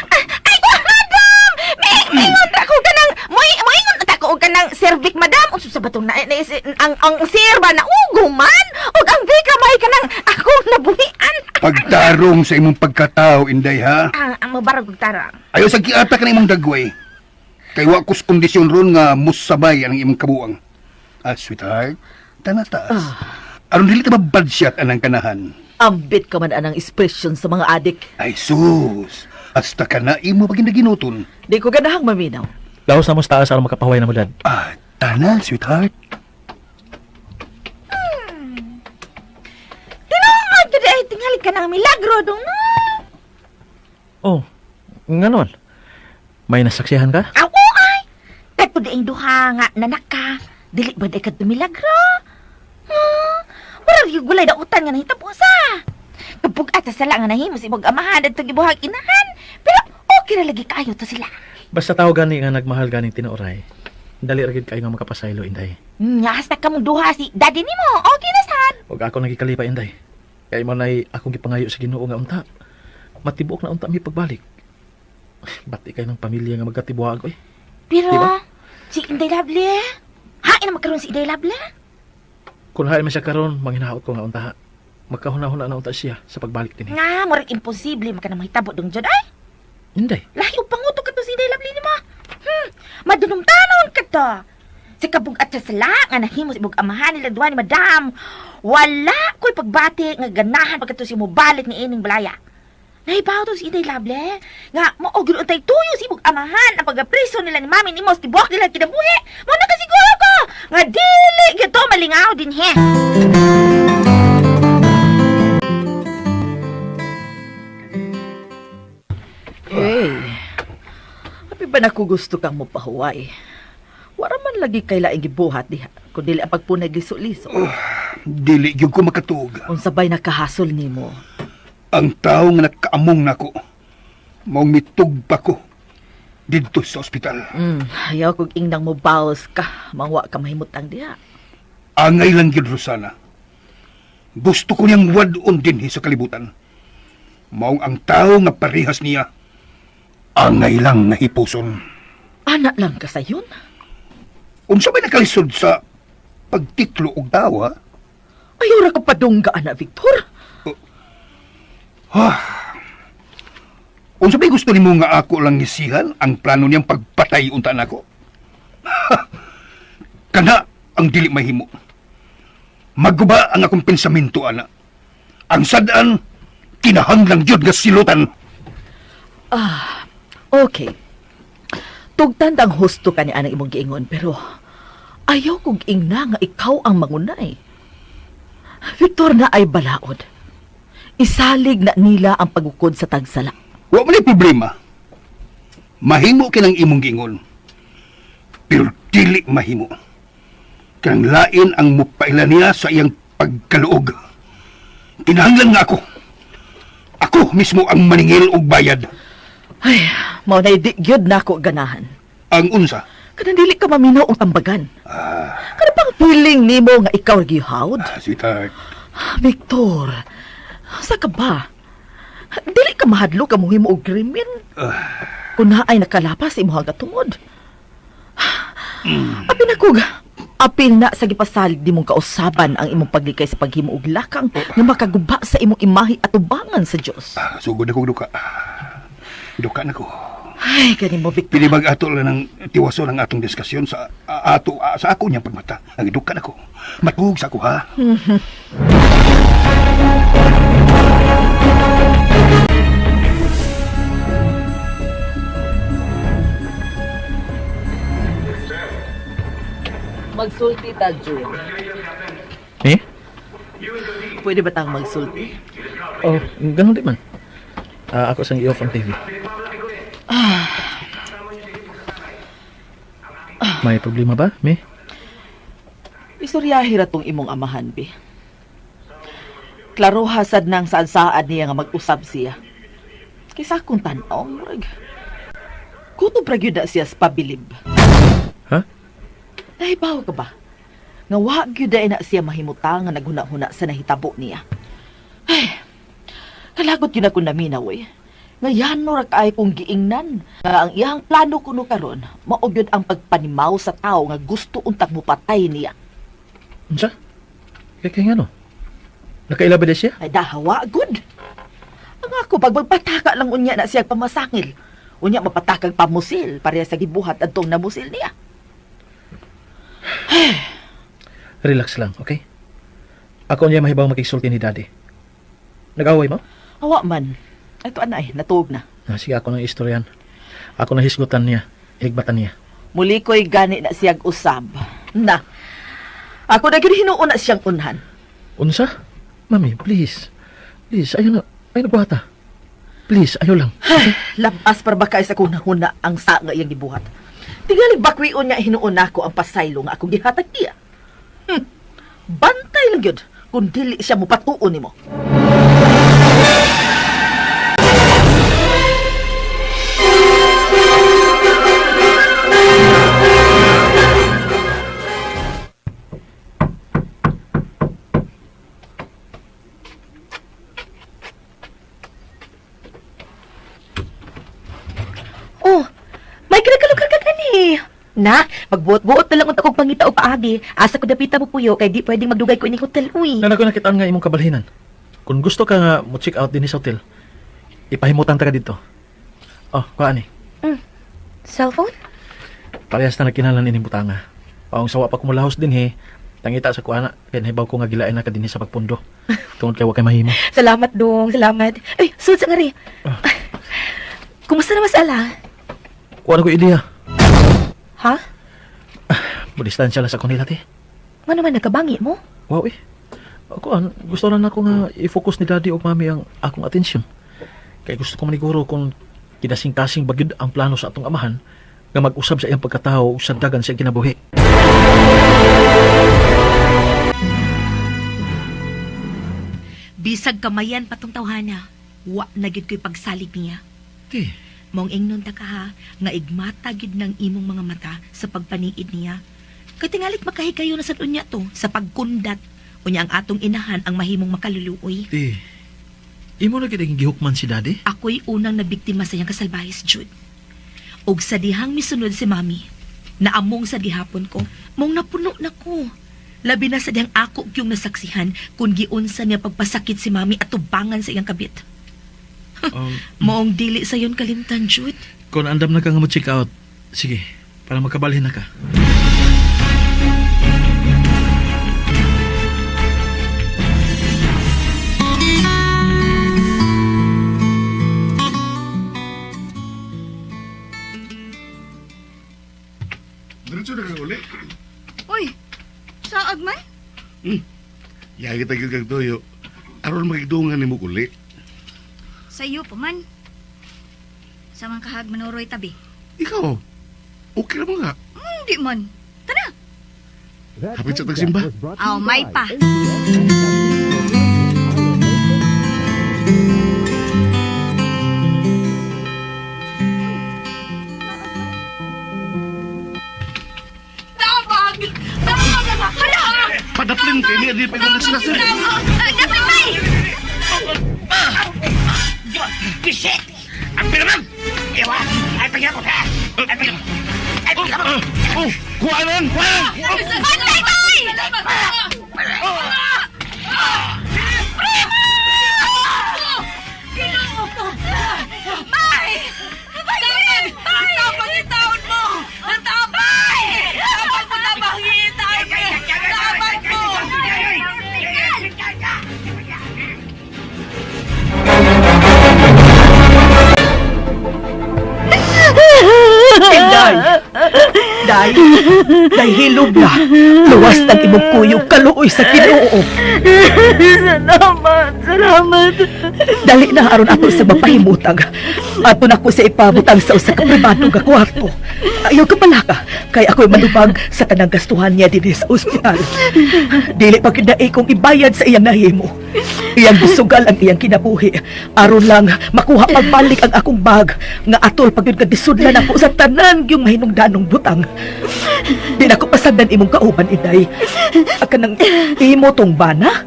Ah, ay, madam! May, maingon ra ko kanang, moingon ta ko og kanang Sir Vic, madam. Unsa sa batong na, na, ang sir ba na ugo man? Og ang Vic ramay kanang akong nabuhian. Pagtarong sa imong pagkatao, Inday, ha? Ang mabarag og tarang. Ayaw sa giata ka na imong dagway. Kay wa kus kondisyon ron nga musabay ang imong kabuang. Ah, sweetheart, tanataas. Aron dili ta mabad shot anang kanahan. Ambit ka man anang ekspresyon sa mga adik. Ay sus, hasta ka na imo pag ginaginuton. Di ko ganahang maminaw. Laos na mo sa taas aron makapahuway na mo, Dad. Ah, tana, sweetheart. Tinuod gud ay tingali ka ng milagro dong no. Oh, nganon. May nasaksihan ka? Aw, oo, ay. Kadto di duha nga nanak ka. Dili ba di kadto milagro? Wala yung gulay dautan nga nahitabo sa. Kapag at sala nga nahimo si imong amahan at gibuhag inahan. Pero okay ra lagi kayo to sila. Basta tao gani nga nagmahal ganing tinuoray. Dali ra gid kayo nga makapasaylo, Inday. Nga hasta kamong duha si daddy nimo. Okay na sad. Ug ako nagikalipa, Inday. Kay mo nay akong gipangayo sa Ginoo nga unta. Matibuok na unta mi pagbalik. Bati kay ng pamilya nga magkatibuag oy. Pero Diba? si Inday Lovely, Hain na magkaroon si Iday Lable. Kung hain man siya karon, manghinaot ko nga unta. Magkahuna-huna na unta siya sa pagbalik dinhi. Nga, murag imposible maka na mahitabo dong dyan. Ay, Inday. layo pangutok ka to si Iday Lable ni mo. Madunong-tanon ka to. Si kabugat sa sala nga nahimo si ibog amahan nila duha ni madam. Wala ko'y pagbati nga ganahan pagkato si mobalik ni ining balaya. Nahibaw to si Inday Lable. Nga, mao gyud untay tuyo si ibog amahan ang pagapriso nila ni mami ni Mos tibuok nila kinabuhi. Mo na kasiguro ko nga dili gyud to malingaw din he. Hey, happy ba na ko gusto kang mopahuway? Wala man lagi kay laing gibuhat diha, kun dili ang pagpunay liso-liso. Dili gyud ko makatuog. Unsa bay nakahasol nimo? Ang tao nga nakaamong nako, maong mitug pa ko didto sa ospital. Ayaw kog ingnang mo baos ka, mangwa ka mahimutang diha. Angay lang gyud, Rosana. Gusto ko niyang wad-on dinhi sa kalibutan. Maong ang tao nga parehas niya, angay lang nahipuson. Ana lang ka sayon. Unsa may nakalisod sa pagtiklo og tawa? Ayaw ra ka padungga ana, Victor. Unsa may gusto nimo nga ako lang ngisihan ang plano niyang pagpatay unta nako? Kana ang dili mahimo. Maguba ang akong pensamento ana. Ang sad-an kinahanglang gyud nga silutan. Okay. Tugtan ang husto ka ni anang imong giingon pero ayaw kog ingna nga ikaw ang mangunay. Victor na ay balaod. Isalig na nila ang pagukod sa tagsala. Wa man problema. Mahimo kinang imong giingon. Pero dili mahimo. Kanang lain ang mupaila niya sa iyang pagkaluog. Kinahanglan nga ako. Ako mismo ang maningil og bayad. Ay, mao na di gyud nako ganahan. Ang unsa? Kanang dili ka maminaw og tambagan. Kana pang feeling nimo nga ikaw gihawd? Ah, sweetheart. Victor, sa ka ba? Dili ka mahadlok ka muhimo og krimen. Kung naay nakalapas imong katungod. Apil na kog. Apil na sa gipasalig di mong kausaban ang imong paglikay sa paghimo og lakang nga makaguba sa imong imahi at ubangan sa Dios. Ah, sugod ako duka. Duka na ko. Ay, gani mo, Victor. Pili bag ato lang ng tiwason ang atong diskusyon sa ato sa ako niyang pagmata. Ang duka na ko. Matug sa ako ha. Magsulti ta, June. Eh? Pwede ba tang magsulti? Oh, ganun di man. Ah, ako sang i-off ang TV. May problema ba, Mi? Istoryahi ra tong imong amahan, bi. Klaro hasad nang saan-saad niya nga mag-usab siya. Kaysa akong tan-aw, murag. Kutob ra gyud na siya sa pabilib. Ha? Nahibaw ka ba? Nga wa gyud na siya mahimutang nga naghuna-huna sa nahitabo niya. Ay, kalagot gyud ako naminaw eh. Nga yano ra kaay kong giingnan. Nga ang iyang plano kuno karon, mao gyud ang pagpanimaw sa tao nga gusto untag mopatay niya. Unsa? Kay kay ngano? Nakaila ba di siya? Ay dahawa gud. Ang ako pag magpataka lang unya na siya pamasangil. Unya mapatakag pamusil pareha sa gibuhat adtong namusil niya. Relax lang, okay? Ako niya mahibaw makigsulti ni Daddy. Nag-away mo? Awa man. Ito anay, natuog na. Ah, sige, ako nang istoryan. Ako nang hisgutan niya. Higbatan niya. Muli ko'y gani na siyag usab. Na. Ako na gyud hinuon na siyang unhan. Unsa? Mami, please. Please, ayaw na. Ayaw na buhata. Please, ayaw lang. Ay, labas para ba kay sa kunahuna ang sa nga iyang gibuhat. Tingalig bakwion nga hinuon nako ang pasaylo nga akong gihatag niya. Bantay lang gyud kung dili siya mopatuon nimo. Oh, may kinakalukar ka gani. Na, magbuot-buot na lang unta kog pangita og paagi. Asa ko dapita mo puyo kay di pwedeng magdugay ko ining hotel uy. Nana ko nakitaan nga imong kabalhinan. Kung gusto ka nga mo check out dinhi sa hotel, ipahimutan ta ka dito. Oh, kuha ni. Cellphone? Parehas na nagkinahanglan ining butanga. Paong sawa pa kumulahos dinhi, tangita sa kuana kay nahibaw ko nga gilain na ka dinhi sa pagpundo. Tungod kay wa kay mahimo. Salamat dong, salamat. Ay, sud sa ngari. Kumusta na masala? Kuha na ko ideya. Ha? Mo distansya lang sa kanila te. Nga naman nagkabangi mo? Wow eh. Ako an, gusto lang ako nga i-focus ni Daddy o Mami ang akong atensyon. Kay gusto ko maniguro kung kinasing-kasing bagyod ang plano sa atong amahan nga mag-usab sa iyang pagkatao ug sandagan sa iyang kinabuhi. Bisag kamayan patong tawhana, wa na gyud ko'y pagsalig niya. Ti, Mong ingnon ta ka ha, nga igmata gyud ng imong mga mata sa pagpaniid niya. Kay tingalit makahigayon na sa unya to sa pagkundat. Unya ang atong inahan ang mahimong makaluluoy. Ti. Imo na gid ang gihukman si Daddy? Ako'y unang nabiktima sa iyang kasalbahis, Jude. Og sa dihang misunod si Mami, naamong sa gihapon ko, mong napuno na ko. Labi na sa dihang ako yung nasaksihan kung giunsa niya pagpasakit si Mami at tubangan sa iyang kabit. Moong dili sayon kalimtan, Jude. Kung andam na ka nga mo check out, sige, para makabalhin na ka. Diretso na kang uli. Uy, saag man? Yagi tagil kag tuyo. Aron magigdungan nimo uli. Sa iyo pa man. Sa mga kahag manuroy tabi. Ikaw, okay ra nga. Hindi man. Tara. Hapit sa tagsimba. Aw, may pa. Tabang! Tabang ang ako! Padaplin kay niya di pa yung sila sir. Dapat may! Bisit! Ang pinaman! Ewa! Ay, pagyakot ha! Ay, pagyakot! Ay, pagyakot! Oh, kuhanan, kuhanan. Bantay, bay! May! Tabang! Tabang yung taon mo! Ang tabang! Tabang mo, tabang yung taon mo! Tabang mo! Inday! Day! Day, hilob na! Luwas ng imong kuyog kaluoy sa Ginoo. Salamat! Salamat! Dali na aron ato sa mapahimutang. Ato na ko sa ipabutang sa usa ka pribado nga kwarto. Ayaw ka palaka, kay ako'y manubag sa tanang gastuhan niya dinhi sa ospital. Dili pa gyud na kong ibayad sa iyang nahimo. Iyang gisugal ang iyang kinabuhi. Aron lang makuha pagbalik ang akong bag nga atol pag gyud kagisudlan ako sa tanan yung mahinungdanong butang. Di na ko pasagdan imong kauban, inday. Akanang imo tong bana?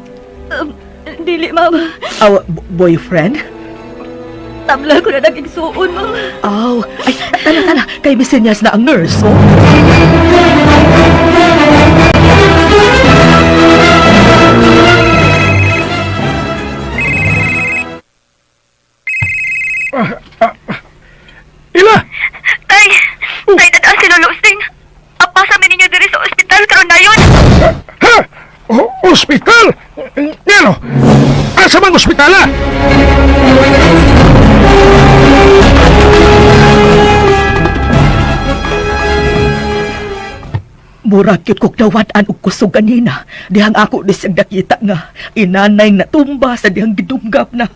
Dili, mama. Aw, boyfriend? Tabla ko na nagigsuon, mama. Aw, ay, tala, tala. Kay misenyas na ang nurse, oh. Ila! Tay! Tay, dadaan si Lolo Usting. Apasa mi ninyo diri sa ospital karon na yun. Ha? Ospital? Ngano? Asa mang ospitala? Murag gyud kog dawat-an og kusog ganina. Dihang ako di siyang nakita nga inanay natumba sa dihang gidumgap na.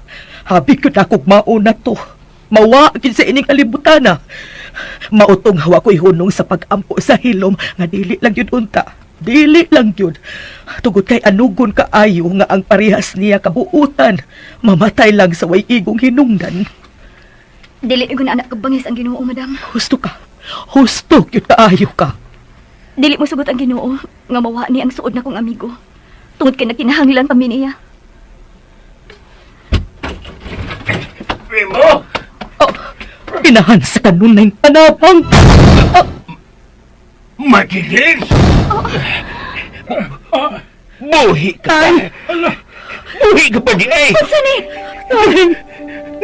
Habi gyud akog mao na to. Mawa gyud sa ining kalibutan na. Mautong hawa ko'y hunong sa pag-ampo sa hilom nga dili lang gyud unta. Dili lang gyud. Tugod kay anugon kaayo nga ang parehas niya kabuutan. Mamatay lang sa way igong hinungdan. Dili ko na anak kabangis ang Ginoo, madam. Husto ka. Husto gyud kaayo ka. Dili mo sugot ang Ginoo nga mawa ni ang suod na kong amigo. Tungod kay nakinahanglan pa mi niya. Oh, inahan sa kanunay panabang. Oh. Matilin! Buhi ka pa! Buhi ka pa di ay! Unsa ni?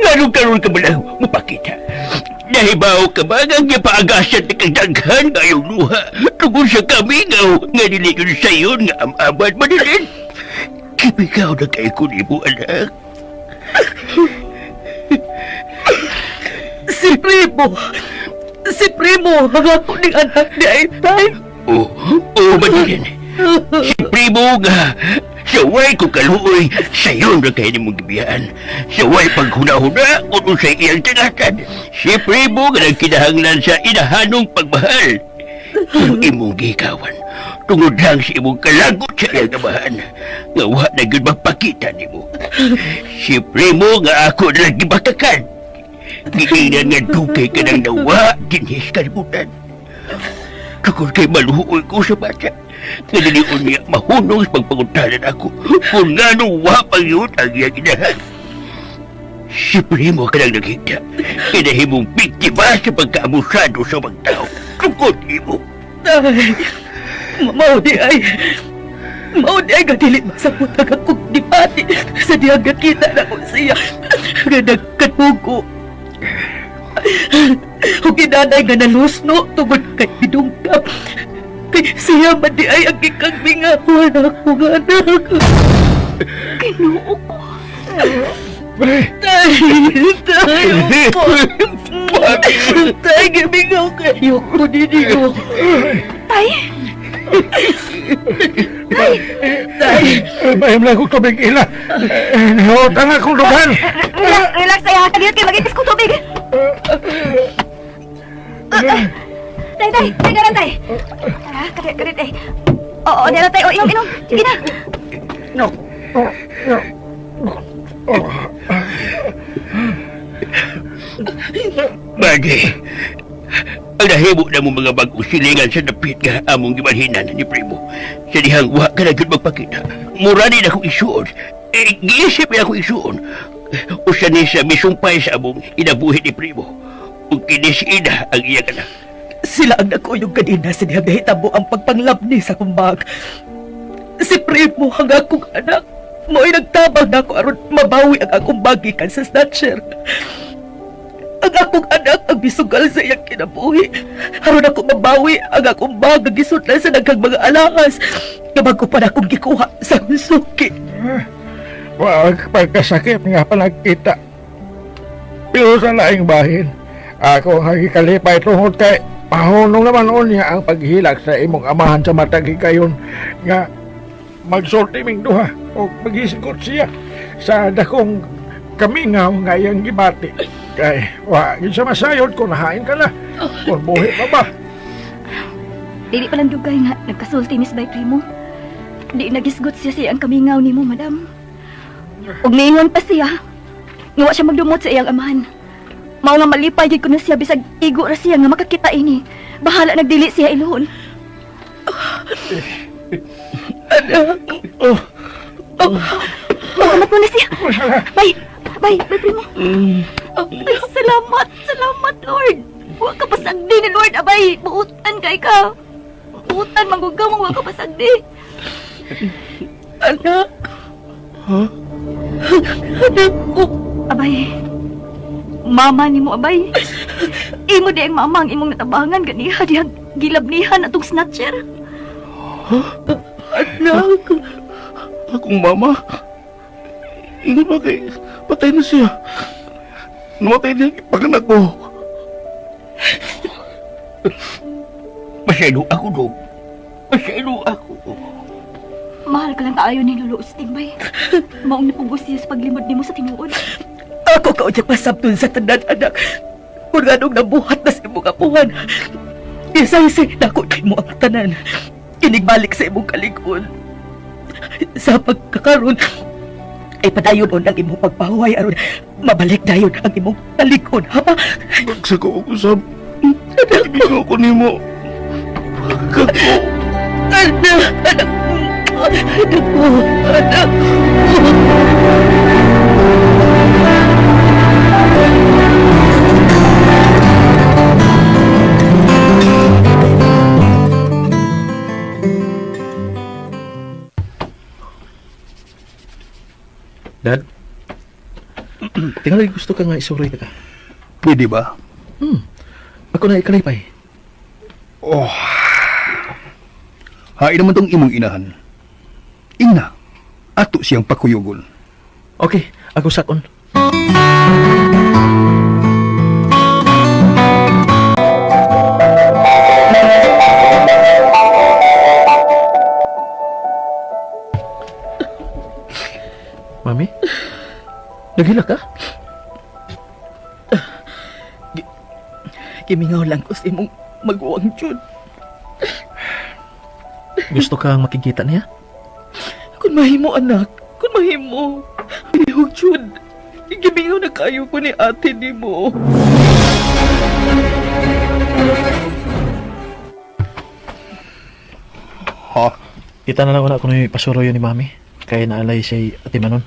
Nganong karon ka ba lang mapakita? Nahibaw ka ba nga gipaagasan ni kang daghan ngayong luha tungkol sa kamingaw nga dili yun sayon nga amaban Madeline? Kipikaw na kay ko nimo, anak. Si Primo! Si Primo! Ang ako ning anak ni ay, Tay! Oh, oh, Madeline. Si Primo nga, saway ko kaluoy, sayon na kayo nimong gibiyaan. Saway paghuna-huna kung unsay iyang tinatan. Si Primo nga nagkinahanglan sa inahanong pagmahal. Kung imong gikawan, tungod lang sa imong kalagot sa iyang amahan, nga wa na gyud mapakita nimo. Si Primo nga ako na lang gibatakan. Giinan nga dugay ka nang nawa dinhi sa kalibutan. Tungkol kay maluhoy ko sa bata. Nga dilion niya mahunong sa pagpanguntalan ako kung ngano wa pang yun ang iyang inahan. Si Primo ka lang naghita. Kinahimong biktima sa pagkaamusado sa mga tao. Tungkol imo. Tay! Mao di ay! Mao di ay nga dili masabot ang akong gibati sa dihang nakita na ko siya nga nagkatugo. Ug inanay nga nalusno tungod kay bidungkap. Kay siya man di ay ang gikang mingawan ako nga anak. Ginoo ko. Pre, Tay! Tay! Opo! Tay, gimingaw kayo ko ninyo. Tay, Tay! Bayam lang kong tubig ila. Eh, Nihot ang akong dugan. relax, relax ay ha. Kalihot kay magigis kong tubig. Tay, tay, tay, garan tay. Ah, karit, karit eh. Oo, dera tay. O, inom, inom. Sige na. Bagay, ang nahimo na mo mga bagong silingan sa dapit nga among gibalhinan ni Primo. Sa dihang wa ka na gyud magpakita. Mura ni na akong isuon. Eh, giisip na akong isuon. Usa ni sa misumpay sa among inabuhi ni Primo. Ug kini si Ida ang iyang anak. Sila ang nagkuyog kanina sa dihang nahitabo ang pagpanglabni sa kumbag. Si Primo ang akong anak. Mo'y nagtabang na ako aron mabawi ang akong bagikan sa snatcher. Ang akong anak ang bisugal sa iyang kinabuhi. Aron ako mabawi ang akong bag ang gisudlan sa daghang mga alahas. Nga bago pa na akong gikuha sa akong suki. Wag pagkasakit nga panagkita. Pero sa laing bahin, ako ang hagikalipay tungod kay pahunong naman unya ang paghilak sa imong amahan sa matag higayon nga magsulti ming duha o maghisgot siya sa dakong kamingaw nga iyang gibati. Kay wa gid siya masayod kung nahain ka na. Kung buhi pa ba. Dili pa lang dugay nga nagkasulti Miss Bay Primo. Di nagisgot siya sa iyang kamingaw nimo, madam. Ug niingon pa siya. Nga wa siya magdumot sa iyang amahan. Mao nga malipay gyud ko na siya bisag igo ra siya nga makakita ini. Bahala nagdili siya ilon. Anak, Salamat mo na siya. Bay, bay, bay Primo. Ay, salamat, salamat Lord. Wa ka pasagdi ni Lord abay, buutan kay ka. Buutan manggugaw wa ka pasagdi. anak. Anak ko. Abay, mama ni mo, abay. Imo di ang mama ang imong natabangan ganiha dihang gilabnihan atong snatcher. Anak. Akong mama. Ingon ba kay patay na siya. Namatay niya ang ipaganak ko. Pasaylo ako, Dong. Pasaylo ako. Mahal ka lang kaayo ni Lolo Usting, bay. Maong napugos siya sa paglimod nimo sa tinuod. Ako ka unya pasabton sa tanan, anak. Kung anong nabuhat na sa imong apuhan. Isaysay na ko mo ang tanan. Kinigbalik sa imong kalig-on. Sa pagkakaroon, ay padayon on ang imong pagpahuway aron mabalik dayon ang imong kalig-on, ha ba? Bagsa ko og usab. Ibig ko nimo. Kako. Anak, anak, anak ko, anak ko. Dad, tingali gusto ka nga isuroy ka. Pwede ba? Ako na ikalipay. Oh. Hain naman tong imong inahan. Ina, ato siyang pakuyugon. Okay, ako sakon. Mami? Naghila ka? Gimingaw lang ko sa imong maguwang, Jud. Gusto kang makikita niya? Kung mahimo, anak. Kung mahimo. Lihog, Jud. Gimingaw na kayo ko ni ate ni mo. Ha? Kita na lang una kung pasuroy ni Mami. Kaya naalay siya ate Manon.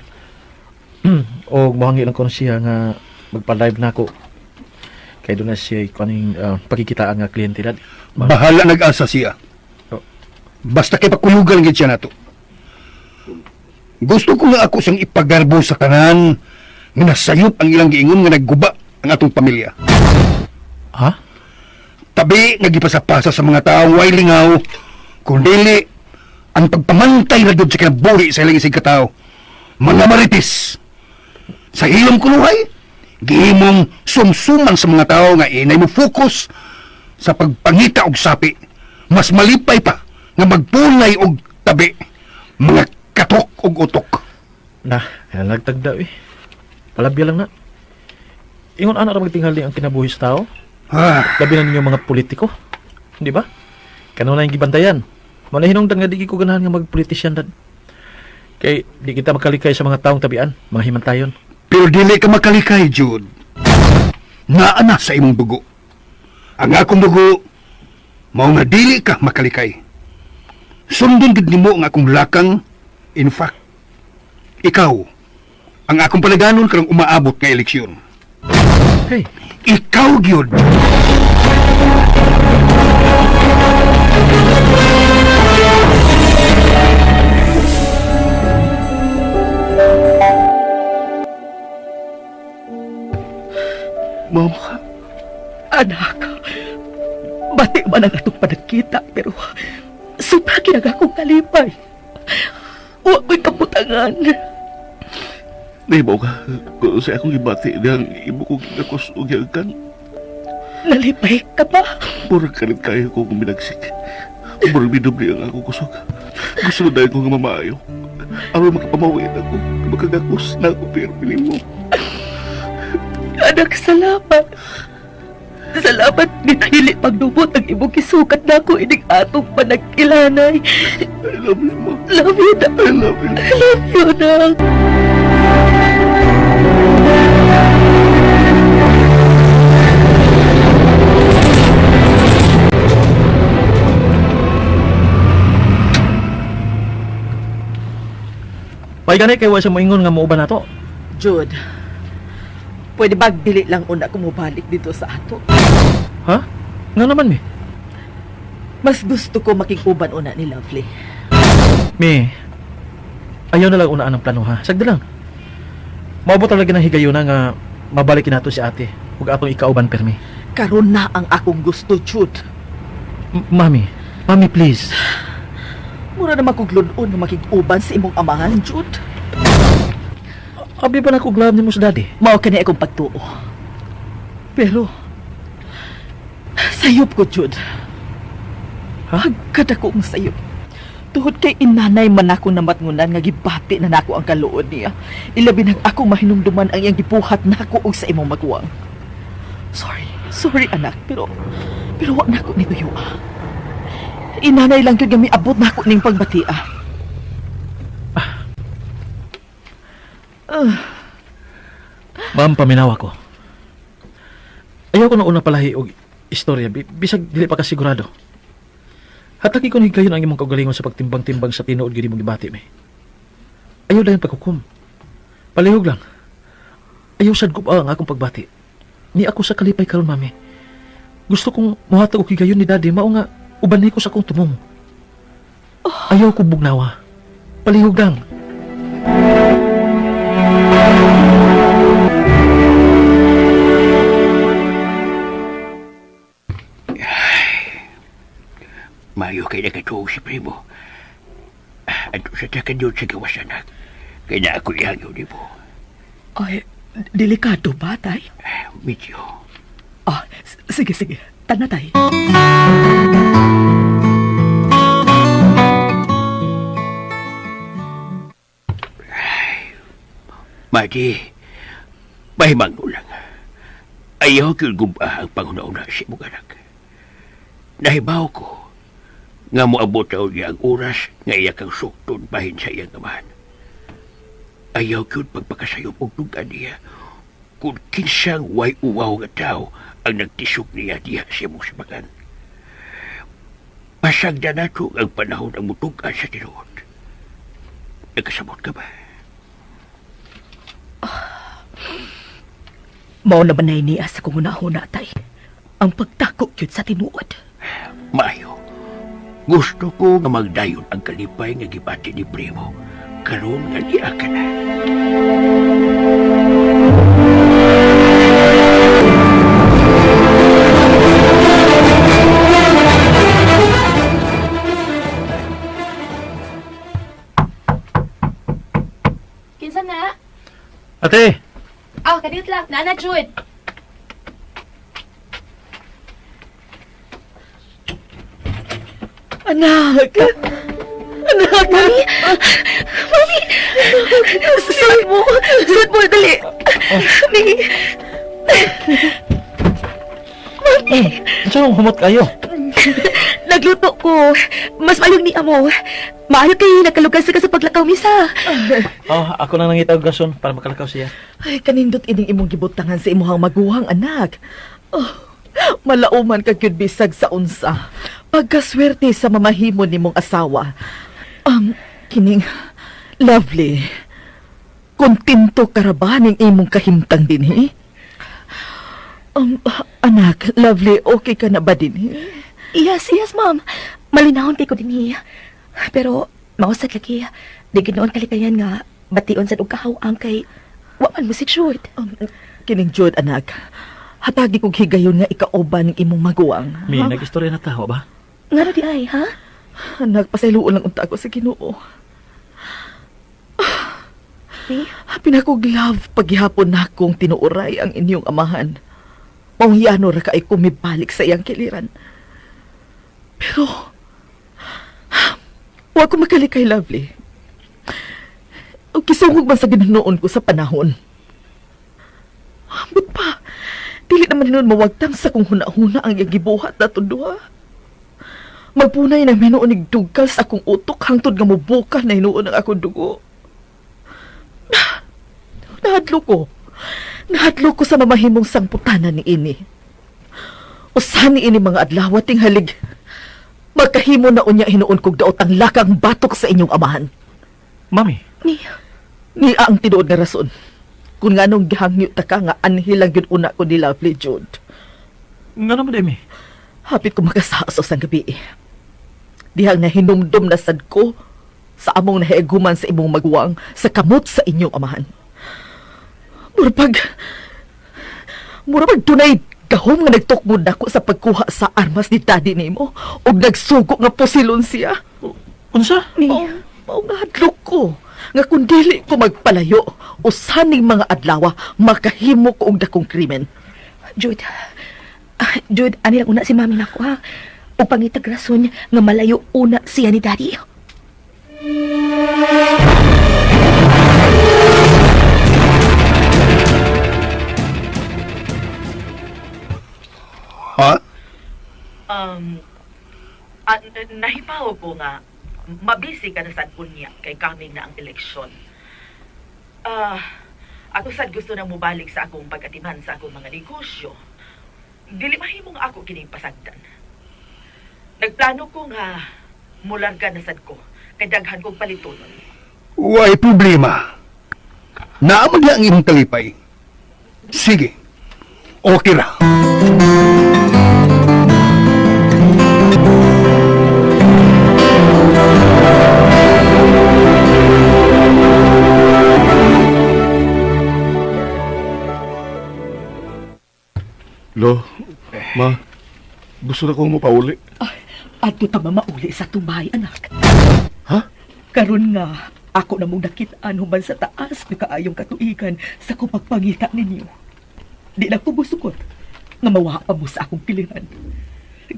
O muhangi lang ko na siya nga magpa-live na ako. Kaya doon na siya kaning pakikitaan nga kliyente dad. Bahala nag-asa siya. Oh. Basta kay pakuyugan gid siya nato. Gusto ko nga ako siyang ipagarbo sa tanan nga nasayop ang ilang giingon nga nagguba ang atong pamilya. Ha? Tabi nga gipasapasa sa mga tao way lingaw kung dili ang pagpamantay na gud sa kinabuhi sa ilang isig katao. Mga marites. Sa hilom kunuhay, gihimong sumsuman sa mga tao nga inay mo focus sa pagpangita og sapi. Mas malipay pa nga magpunay og tabi, mga katok og utok. Na, nagtagda eh. Palabya lang na. Ingon ana ra magtinghali ang kinabuhi sa tao. Ah, Labi na ninyo mga politiko. Di ba? Kanunay gibantayan. Mao na hinungdan nga di ko ganahan nga magpolitisyan dad. Kay di kita makalikay sa mga taong tabian, mga himantayon. Pero dili ka makalikay, Jude. Naa na sa imong dugo. Ang akong dugo, mao nga dili ka makalikay. Sundon gid nimo ang akong lakang. In fact, ikaw, ang akong palaganon karong umaabot nga eleksyon. Hey, Ikaw gyud. Ma'am, Anak, bati man ang atong panagkita, pero sobra kinag akong kalipay. Wa ko'y kabutangan. nahibaw ka kung sa akong gibati niyang imo ko ginakos og giangkan. Nalipay ka ba? Murag kalit kayo ko kung binagsik. Murag minubli ang akong kusog. Gusto na dahil ko nga mamaayo. Aron makapamawin ako, makagakos na ako pero mo. Anak, salamat. Salamat ginahili pagdumot ang imong gisukat nako ining atong panagkilanay. I love you, ma. Love you, nak. I love you. I love you, nak. Pay gani kay wa sa moingon nga muuban nato. Jude, pwede ba dili lang una kumubalik dito sa ato? Ha? Nga naman mi. Mas gusto ko makig-uban una ni Lovely. Mi. Ayaw na lang unaan ang plano ha. Sagdi lang. Maabot talaga ng higayuna nga mabalik nato si ate ug atong ikauban permi. Karon na ang akong gusto, Jude. Mami, mami please. Mura na makuglod-on nga makig-uban sa imong amahan, Jude. Abi ba na ko glab nimo sa daddy? Mao kani akong pagtuo. Pero, sayop ko, Jude. Ha? Hagkad ako ang sayop. Tuhod kay inanay man ako namatngunan nga gibati na nako ang kaluod niya. Ilabi nang ako mahinumduman ang iyang gibuhat nako og sa imong maguwang. Sorry, sorry anak, pero wa nako ni tuyo. Inanay lang gyud nga miabot nako ning pagbatia. Ma'am, paminawa ko. Ayaw ko na una palahi og istorya, bisag dili pa ka sigurado. Hatagi ko ni higayon ang imong kaugalingon sa pagtimbang-timbang sa tinuod gyud imong gibati mi. Ayaw dayon paghukom. Palihog lang. Ayaw sad ko pa ang akong pagbati. Ni ako sa kalipay karon, mami. Gusto kong mohatag og higayon ni daddy mao nga uban ko sa akong tumong. Ayaw ko bugnawa. Palihog lang. Kay nakatuog si Primo. Ato sa takan yun sa gawas, anak. Kay na ako ihangyo ni mo. Ay, delikado ba, tay? Medyo. Ah, sige, sige. Tana, tay. Mati, mahimang lang. Ayaw kyun gumba ang panghuna-una sa imong anak. Nahibaw ko nga moabot taon niya ang oras nga iya kang sukton bahin sa iyang amahan. Ayaw kyun pagpakasayop og dugan niya kung kinsang way uwaw nga tao ang nagtisok niya diha sa imong sibagan. Pasagda nato ang panahon ang mutugan sa tinuod. Nagkasabot ka ba? Mao naman na niya sa kung huna-huna, tay. Ang pagtako yun sa tinuod. Maayo. Gusto ko nga magdayon ang kalipay nga gibati ni Primo. Karon nga niya ka na. Kinsa na? Ate! Ah, kadiyot lang. Nana Jude. Anak! Anak! Mami! Mami! Suot mo! Suot mo, dali! Mami! Mami! Saan humot kayo? Nagluto ko. Mas mayong ni amo. Maayo kay nakalugas ka sa paglakaw misa. Oh, ako nang nangita og gason para makalakaw siya. Ay, kanindot ining imong gibutangan sa imuhang maguhang anak. Oh, malauman ka gyud bisag sa unsa. Pagkaswerte sa mamahimo nimong asawa. Kining lovely. Kontento ka ra ba ning imong kahimtang dinhi? Anak, lovely, okay ka na ba dinhi? Yes, yes, ma'am. Malinahon kay ko dinhi. Pero mausad lagi. Di ginoon kalikayan nga bation sa og kahawang kay wa man mo si Jude. Kining Jude, anak. Hatagi kog higayon nga ikauban ng imong maguwang. Mi, Ha? nag-istorya na taho ba? Ngano di ay, ha? Anak, pasayloon lang unta ako sa Ginoo. Mi? Hapin akong love paghihapon na akong tinuoray ang inyong amahan. Maungyano ra kay kumibalik sa iyang kiliran. Pero, wa ko makalikay, lovely. O kisungog man sa ginoon ko sa panahon. Ambot pa, dili naman hinuon mawagtang sa kung huna-huna ang iyang gibuhat na duha. Magpunay na hinuon igdugal sa akong utok hangtod nga mubuka na hinuon ang akong dugo. Nahadlo ko. Nahadlo ko sa mamahimong sangputanan ni ini. Usan ni ini mga adlaw ting halig. Magkahimo na unya hinuon kog daot ang lakang batok sa inyong amahan. Mami, Mi, Ni ang tinuod nga rason. Kung nganong gihangyo ta ka nga anhi lang gyud una ko ni Lovely Jude. ngano man mi? Hapit ko makasasos ang gabi. Dihang nahinumdum na sad ko sa among nahiaguman sa imong maguwang sa kamot sa inyong amahan. Murabag, murabag dunay gahom nga nagtukmod nako sa pagkuha sa armas ni daddy nimo ug nagsugo nga pusilon siya. Unsa? Mi. Oh, mao nga hadlok ko nga kun dili ko magpalayo usaning mga adlaw makahimo ko og dakong krimen. Jude. Ah, Jude, ani lang una si mami nako ha. Ug pangitag rason nga malayo una siya ni Daddy. Ha? Nahibaw ko nga mabisi ka na sad unya kay coming na ang eleksyon. Ako sad gusto na mobalik sa akong pagatiman sa akong mga negosyo. Dili mahimong ako kining pasagdan. Nagplano ko nga mularga na sad ko kay daghan kong palitunon. Way problema. Naamag na ang imong talipay. Sige. Okay ra. Lo, ma, gusto na kong mapauli. Adto ta mamauli sa tumbay, anak. Ha? Karon nga, ako na mong nakitaan human sa taas nga kaayong katuigan sa kong pagpangita ninyo. Di na ko busukot nga mawa pa mo sa akong pilihan.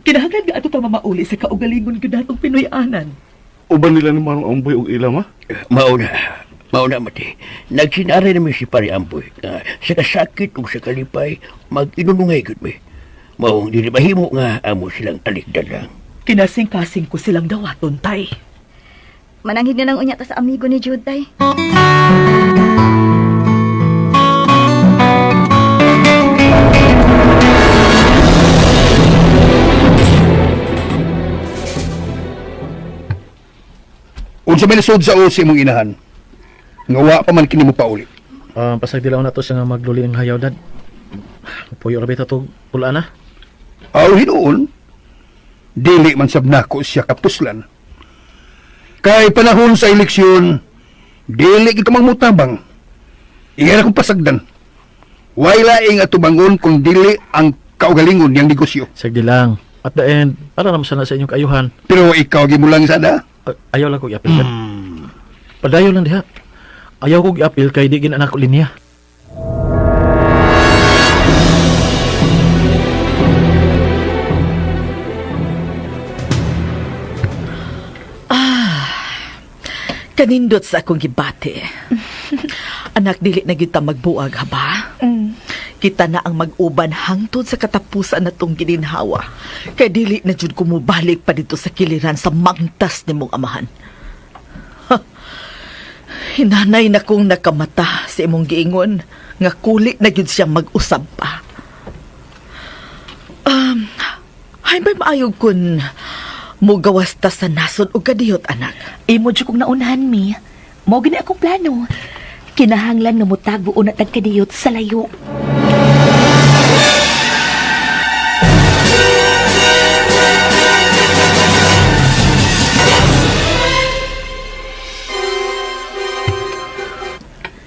Kinahanglan nga ato ta mamauli sa kaugalingon gyud natong Pinoy-anan. Uban nila ni Manong Amboy og ila, ma? Mauna. Mauna, mati. Nagsinari namin si Pare Amboy nga sa kasakit ug sa kalipay, mag-inunungay gud mi. Maong dili mahimo nga amo silang talikdan lang. Kinasing-kasing ko silang dawaton, tay. Mananghid na lang unya ta sa amigo ni Jude, tay. Unsa may nasud sa usi mong inahan? Nga wa pa man kini mo pauli. Pasag dilaw na to siya nga magluli ng hayaw, dad. Puyo ra bita to pula na. Aw hinuon, dili man sab nako siya kapuslan. Kay panahon sa eleksyon, dili kita mangmutabang. Iya na kong pasagdan. Way laing atubangon kung dili ang kaugalingon niyang negosyo. Sige lang. At the end, para naman sana sa inyong kaayuhan. Pero ikaw gimulang sana. Ayaw lang ko i-appeal, dad. Padayo lang diha. Ayaw ko i-appeal kay di ginanak ko linya. Kanindot sa akong gibati. Anak, dili na gyud ta magbuag, ha ba? Kita na ang mag-uban hangtod sa katapusan na tong gininhawa. Kay dili na jud kumubalik pa dito sa kiliran sa mangtas ni mong amahan. Ha. Hinanay na kong nakamata sa imong giingon nga kuli na gyud siyang mag-usab pa. Hay ba maayog kun mugawas ta sa nasod og kadiyot, anak? Imo jud kong naunhan mi. Mao gini akong plano. Kinahanglan nga motago una tag kadiyot sa layo.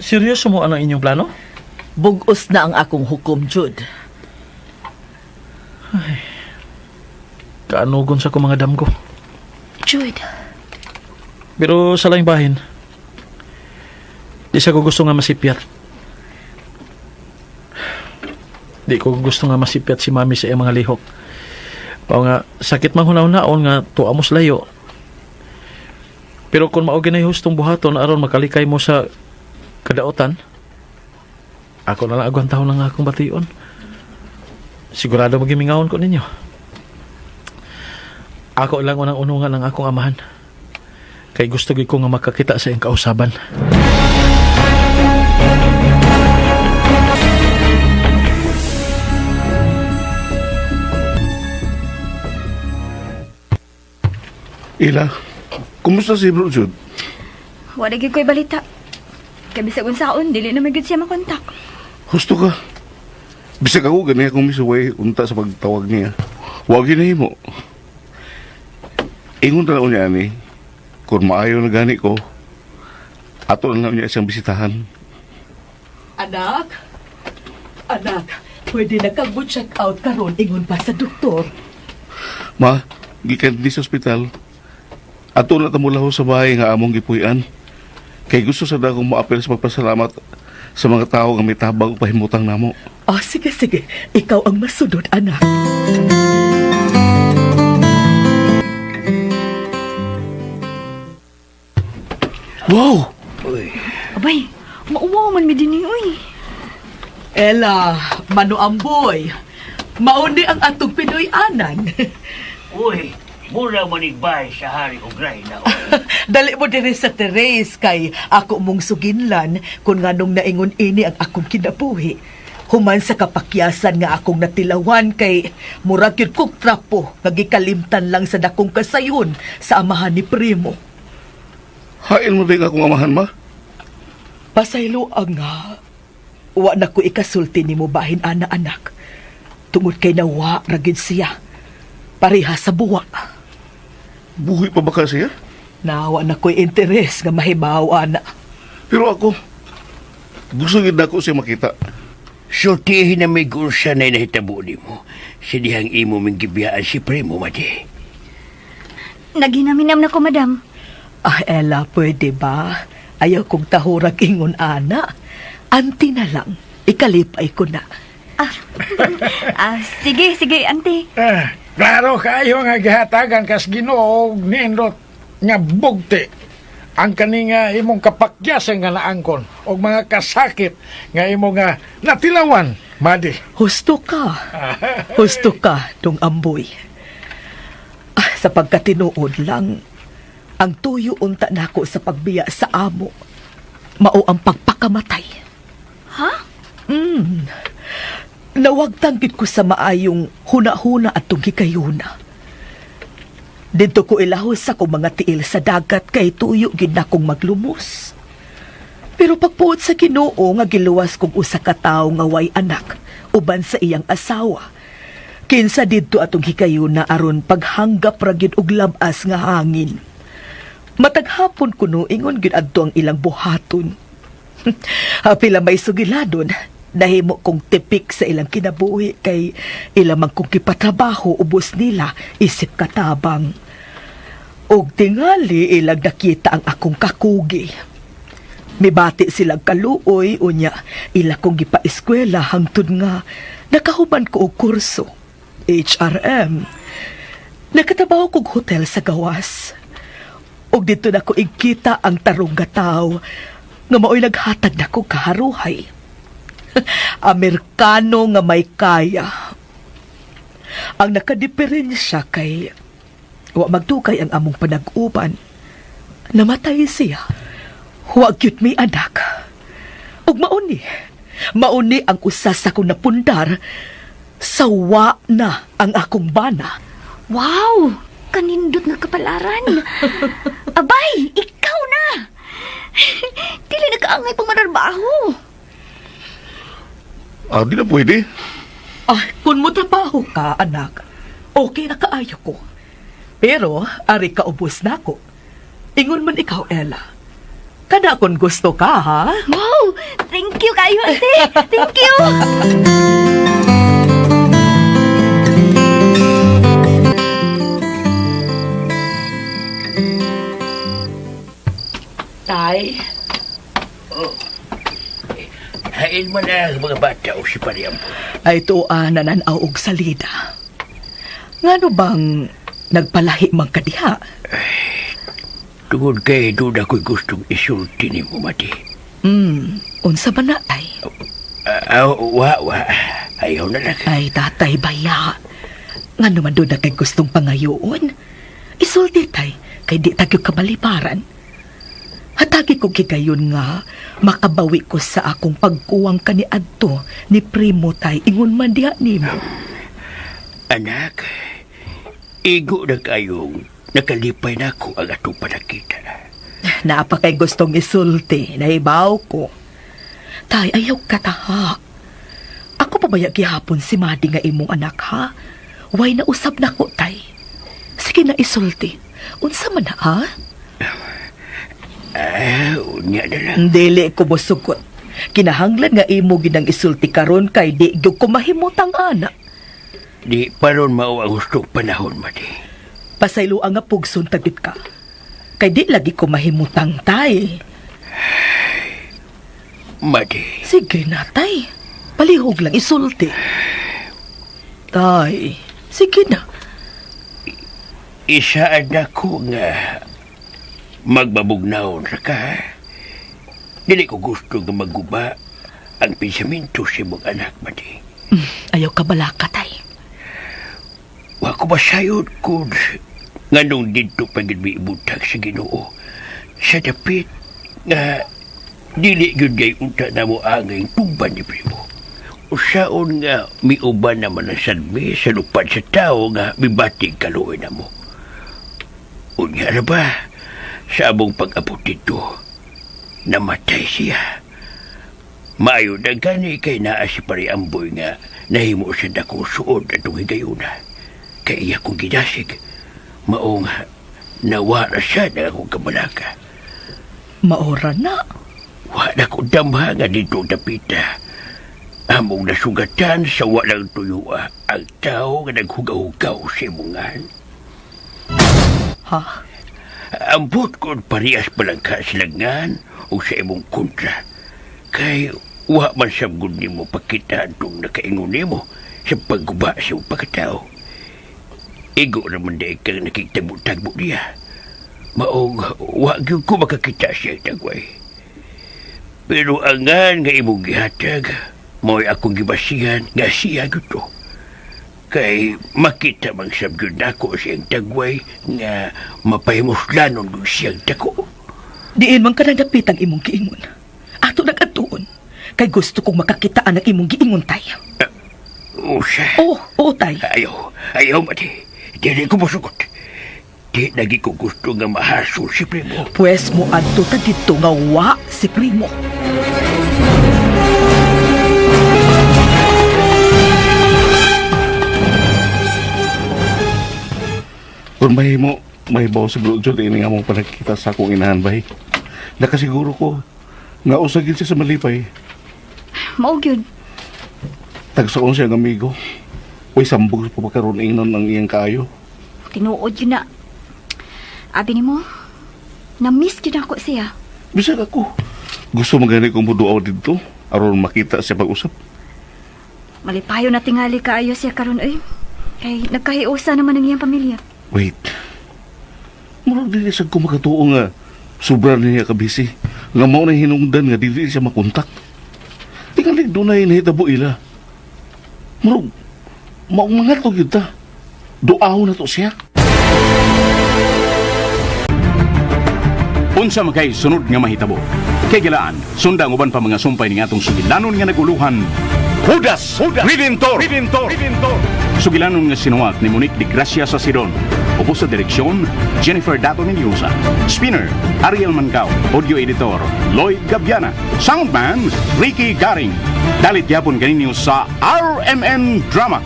Seryoso mo ang inyong plano? Bugos na ang akong hukom, Jude. Kaanugon sa ko mga damgo. Jude, Pero sa laing bahin, di sa ko gusto nga masipyat. Di ko gusto nga masipyat si mami sa iyang mga lihok. Pao nga, sakit man hunaw-naon nga tuwa mo sa layo. Pero kung mao ginay hustong buhaton aron makalikay mo sa kadaotan, ako na lang agwantahon lang akong bation. Sigurado magimingawon ko ninyo. Ako lang unang unungan ang akong amahan. Kay gusto gyud ko nga makakita sa iyang kausaban. Ila, kumusta si Bro Jude? Wala gyud ko'y balita. Kay bisag unsaon, dili na man gyud siya makontak. Husto ka. Bisag ako, gani akong misuway unta sa pagtawag niya. Huwag hinahimo. Ingon na lang niya ani, kung maayo na gani ko, ato na lang niya siyang bisitahan. Anak? Anak, pwede na kang mo-check out karon ingon pa sa doktor. Ma, gikan di sa ospital. Ato na tamulaho sa bahay nga among gipuy-an. Kay gusto sa dagong moapil sa pagpasalamat sa mga tao nga may tabang ug pahimutang namo. Oh, sige, sige. Ikaw ang masunod, anak. Wow! Abay, mauwaw man mi dinhi uy. Ella, manuamboy. Mauni ang atong Pinoy-anan. Uy, mura manigbay sa hari og rayna. Dali mo diri sa Therese kay ako mong suginlan kung nganong naingon ini ang akong kinabuhi. Human sa kapakyasan nga akong natilawan kay murag yun kong trapo nga gikalimtan lang sa dakong kasayon sa amahan ni Primo. Hain mo din akong amahan, ma. Pasaylo ang nga. Wa na ko ikasulti nimo bahin ana anak. Tungod kay nawa ra gid siya. Pareha sa buwa. Buhi pa ba ka siya? Nawa na ko'y interes nga mahibaw ana. Pero ako, gusto gid nako siya makita. Sultihin na may gursa na nahitabo nimo. Sa dihang imo ming gibiyaan si Primo, mati. Naghinam-hinam na ko, madam. Ah, Ella, pwede ba? Ayaw kong tahurag ingon ana. Anti na lang. Ikalipay ko na. Ah, ah sige, sige, auntie. Eh, klaro kayo nga gihatagan kas Ginoo og nindot nga bugti ang kani nga imong kapakyasan nga naangkon og mga kasakit nga imong nga natilawan, Madi. Husto ka. Husto ka, dong amboy. Ah, sa pagkatinuod lang, ang tuyo unta nako sa pagbiya sa amo, mao ang pagpakamatay. Ha? Nawagtang gid ko sa maayong huna-huna at gikayuna. Dito ko ilahos sa akong mga tiil sa dagat kay tuyo gid nakong maglumos. Pero pagpuot sa Ginoo nga giluwas kog usa ka tawo nga way anak uban sa iyang asawa. Kinsa didto atong hikayuna aron paghanggap ra gyud og labas nga hangin. Matag hapon kuno ingon gyud adto ang ilang buhaton. Apila may sugiladon, nahimo kong tipik sa ilang kinabuhi kay ilang man kong kipatrabaho ubos nila isip katabang. Og tingali ilang nakita ang akong kakugi. Mibati silang kaluoy unya ila kong gipaeskwela hangtod nga nakahuman ko og kurso HRM. Nakatrabaho kog hotel sa gawas. Og dito na ko igkita ang tarong nga tawo nga maoy naghatag nako kaharuhay. Amerikano nga may kaya. Ang nakadiperensya kay wa magdugay ang among panag-uban. Namatay siya. Wa gyud may anak. Ug mauni, mauni ang usa sa akong napundar sa wa na ang akong bana. Wow! Kanindot nga kapalaran. Abay, ikaw na! Dili na kaangay pang manarbaho. Ah, di na pwede. Ah, kung mo trabaho ka, anak, okay na kaayo ko. Pero, ari ka ubos na ko. Ingon man ikaw, Ella. Kada kung gusto ka, ha? Wow! Thank you kayo, ate! Thank you! Tay, Hain man na ang mga bata o si Pariampo. ay tuwa nananaw og salida. Ngano bang nagpalahi man ka diha? Tungod kay doon ako'y gustong isulti ni mo, Madi. Unsa ba na, tay? Ah, ah, wa, wa. Ayaw na lang. Ay, tatay, baya. Ngano man doon na kay gustong pangayoon? Isulti, tay, kay di tagyo kamaliparan. Hatagi ko gigayon nga, makabawi ko sa akong pagkuwang kaniadto ni Primo tay, ingon man diha nimo. Anak, igo na kayong nakalipay na ako ang atong panakita. Naapa kay gustong isulti, nahibaw ko. Tay, ayaw kataha. Ako pa baya gihapon si Madi nga imong anak, ha? Way na usab na ko, tay. Sige na isulti. Unsa man na, ha? Ah, unya na lang. Dili ko mosugot. Kinahanglan nga imo ginang isulti karon kay di gyud ko mahimutang ana. Di pa ron mao ang gustong panahon, Madi. Pasaylo ang nga pugson tagit ka. Kay di lagi ko mahimutang tay. Madi, Sige na tay. Palihog lang isulti. Tay, sige na. isaad na ko nga magbabugnaon ra ka. ha? Dili ko gusto nga maguba ang pensamento sa imong anak, Madi. Ayaw ka balaka tay. Wa ko masayod kung nganong didto pa gid mi ibutag sa Ginoo. Sa dapit nga dili gyud gay unta namo angay tuban ni primo. Usaon nga miuban naman ang sadmi sa lupad sa tao nga mibatig kaluoy namo. Unya ra ba sa among pag-abot dito, namatay siya. Maayo na gani kay naa si Pariamboy nga nahimo sa dakong suod atong higayuna. Kay iya kong gidasig, maong nawara siya na akong kabalaka. Maora na. Wa na ko damha nga dito dapita. Among nasugatan sa walang tuyua ang tao nga naghugaw-hugaw sa imungan. Ha? Ambot kung parehas pa lang ka silangan o sa imong kontra. Kay wa man sa gud nimo pakita atong nakaingon nimo sa pagguba sa imong pagkatao. Igo naman di kang nakitagbo-tagbo niya. Maong wa gyud ko makakita siya tagway. Pero angan nga imong gihatag, mo'y akong gibasihan nga siya gyud to. Kay makita man sab gyud nako siyang tagway nga mapahimuslanon gyud siyang dako. Diin man ka nang dapit ang imong giingon. Ato nag-atuon. Kay gusto kong makakitaan ang imong giingon, tay. Usa. Oo, oo, tay. Ayaw, ayaw, mati. Dili ko mosugot. Di lagi ko gusto nga mahasol si Primo. Pwes mo adto ta didto nga wa si Primo. Kung mahimo, mahibaw si Blue John, ini nga mong panagkita sa akong inahan, bay. Nakasiguro ko, nga usagin siya sa malipay. Mao gyud. Tagsaon siya ang amigo. Uy, sambog sa pagkaroon ingnon ang iyang kaayo. Tinuod yun na. Abi nimo, na-miss gyud ako siya. Bisag ako. Gusto magani kong muduaw dito. Aron makita siya pag-usap. Malipayo na tingali kaayo siya karon oy. Kay nagkahiusa naman ang iyang pamilya. Wait. Murag dili sad ko makatuo nga sobra niya kabisi. Nga mao na hinungdan nga dili siya makontak. Tingali dunay nahitabo ila. Murag maong mga to gyud ta. Duaw na to siya. Unsa man kay sunod nga mahitabo? Kay gilaan, sunda ang uban pa mga sumpay ning atong sugilanon nga naguluhan. Judas, Judas Redentor, Redentor, Redentor. Sugilanon nga sinuwat ni Monique de Gracia sa Sidon. Ubos sa direksyon, Jennifer Dato Mendoza. Spinner, Ariel Mancao. Audio editor, Lloyd Gabiana. Soundman, Ricky Garing. Dalit yapon kaninyo sa RMN Drama.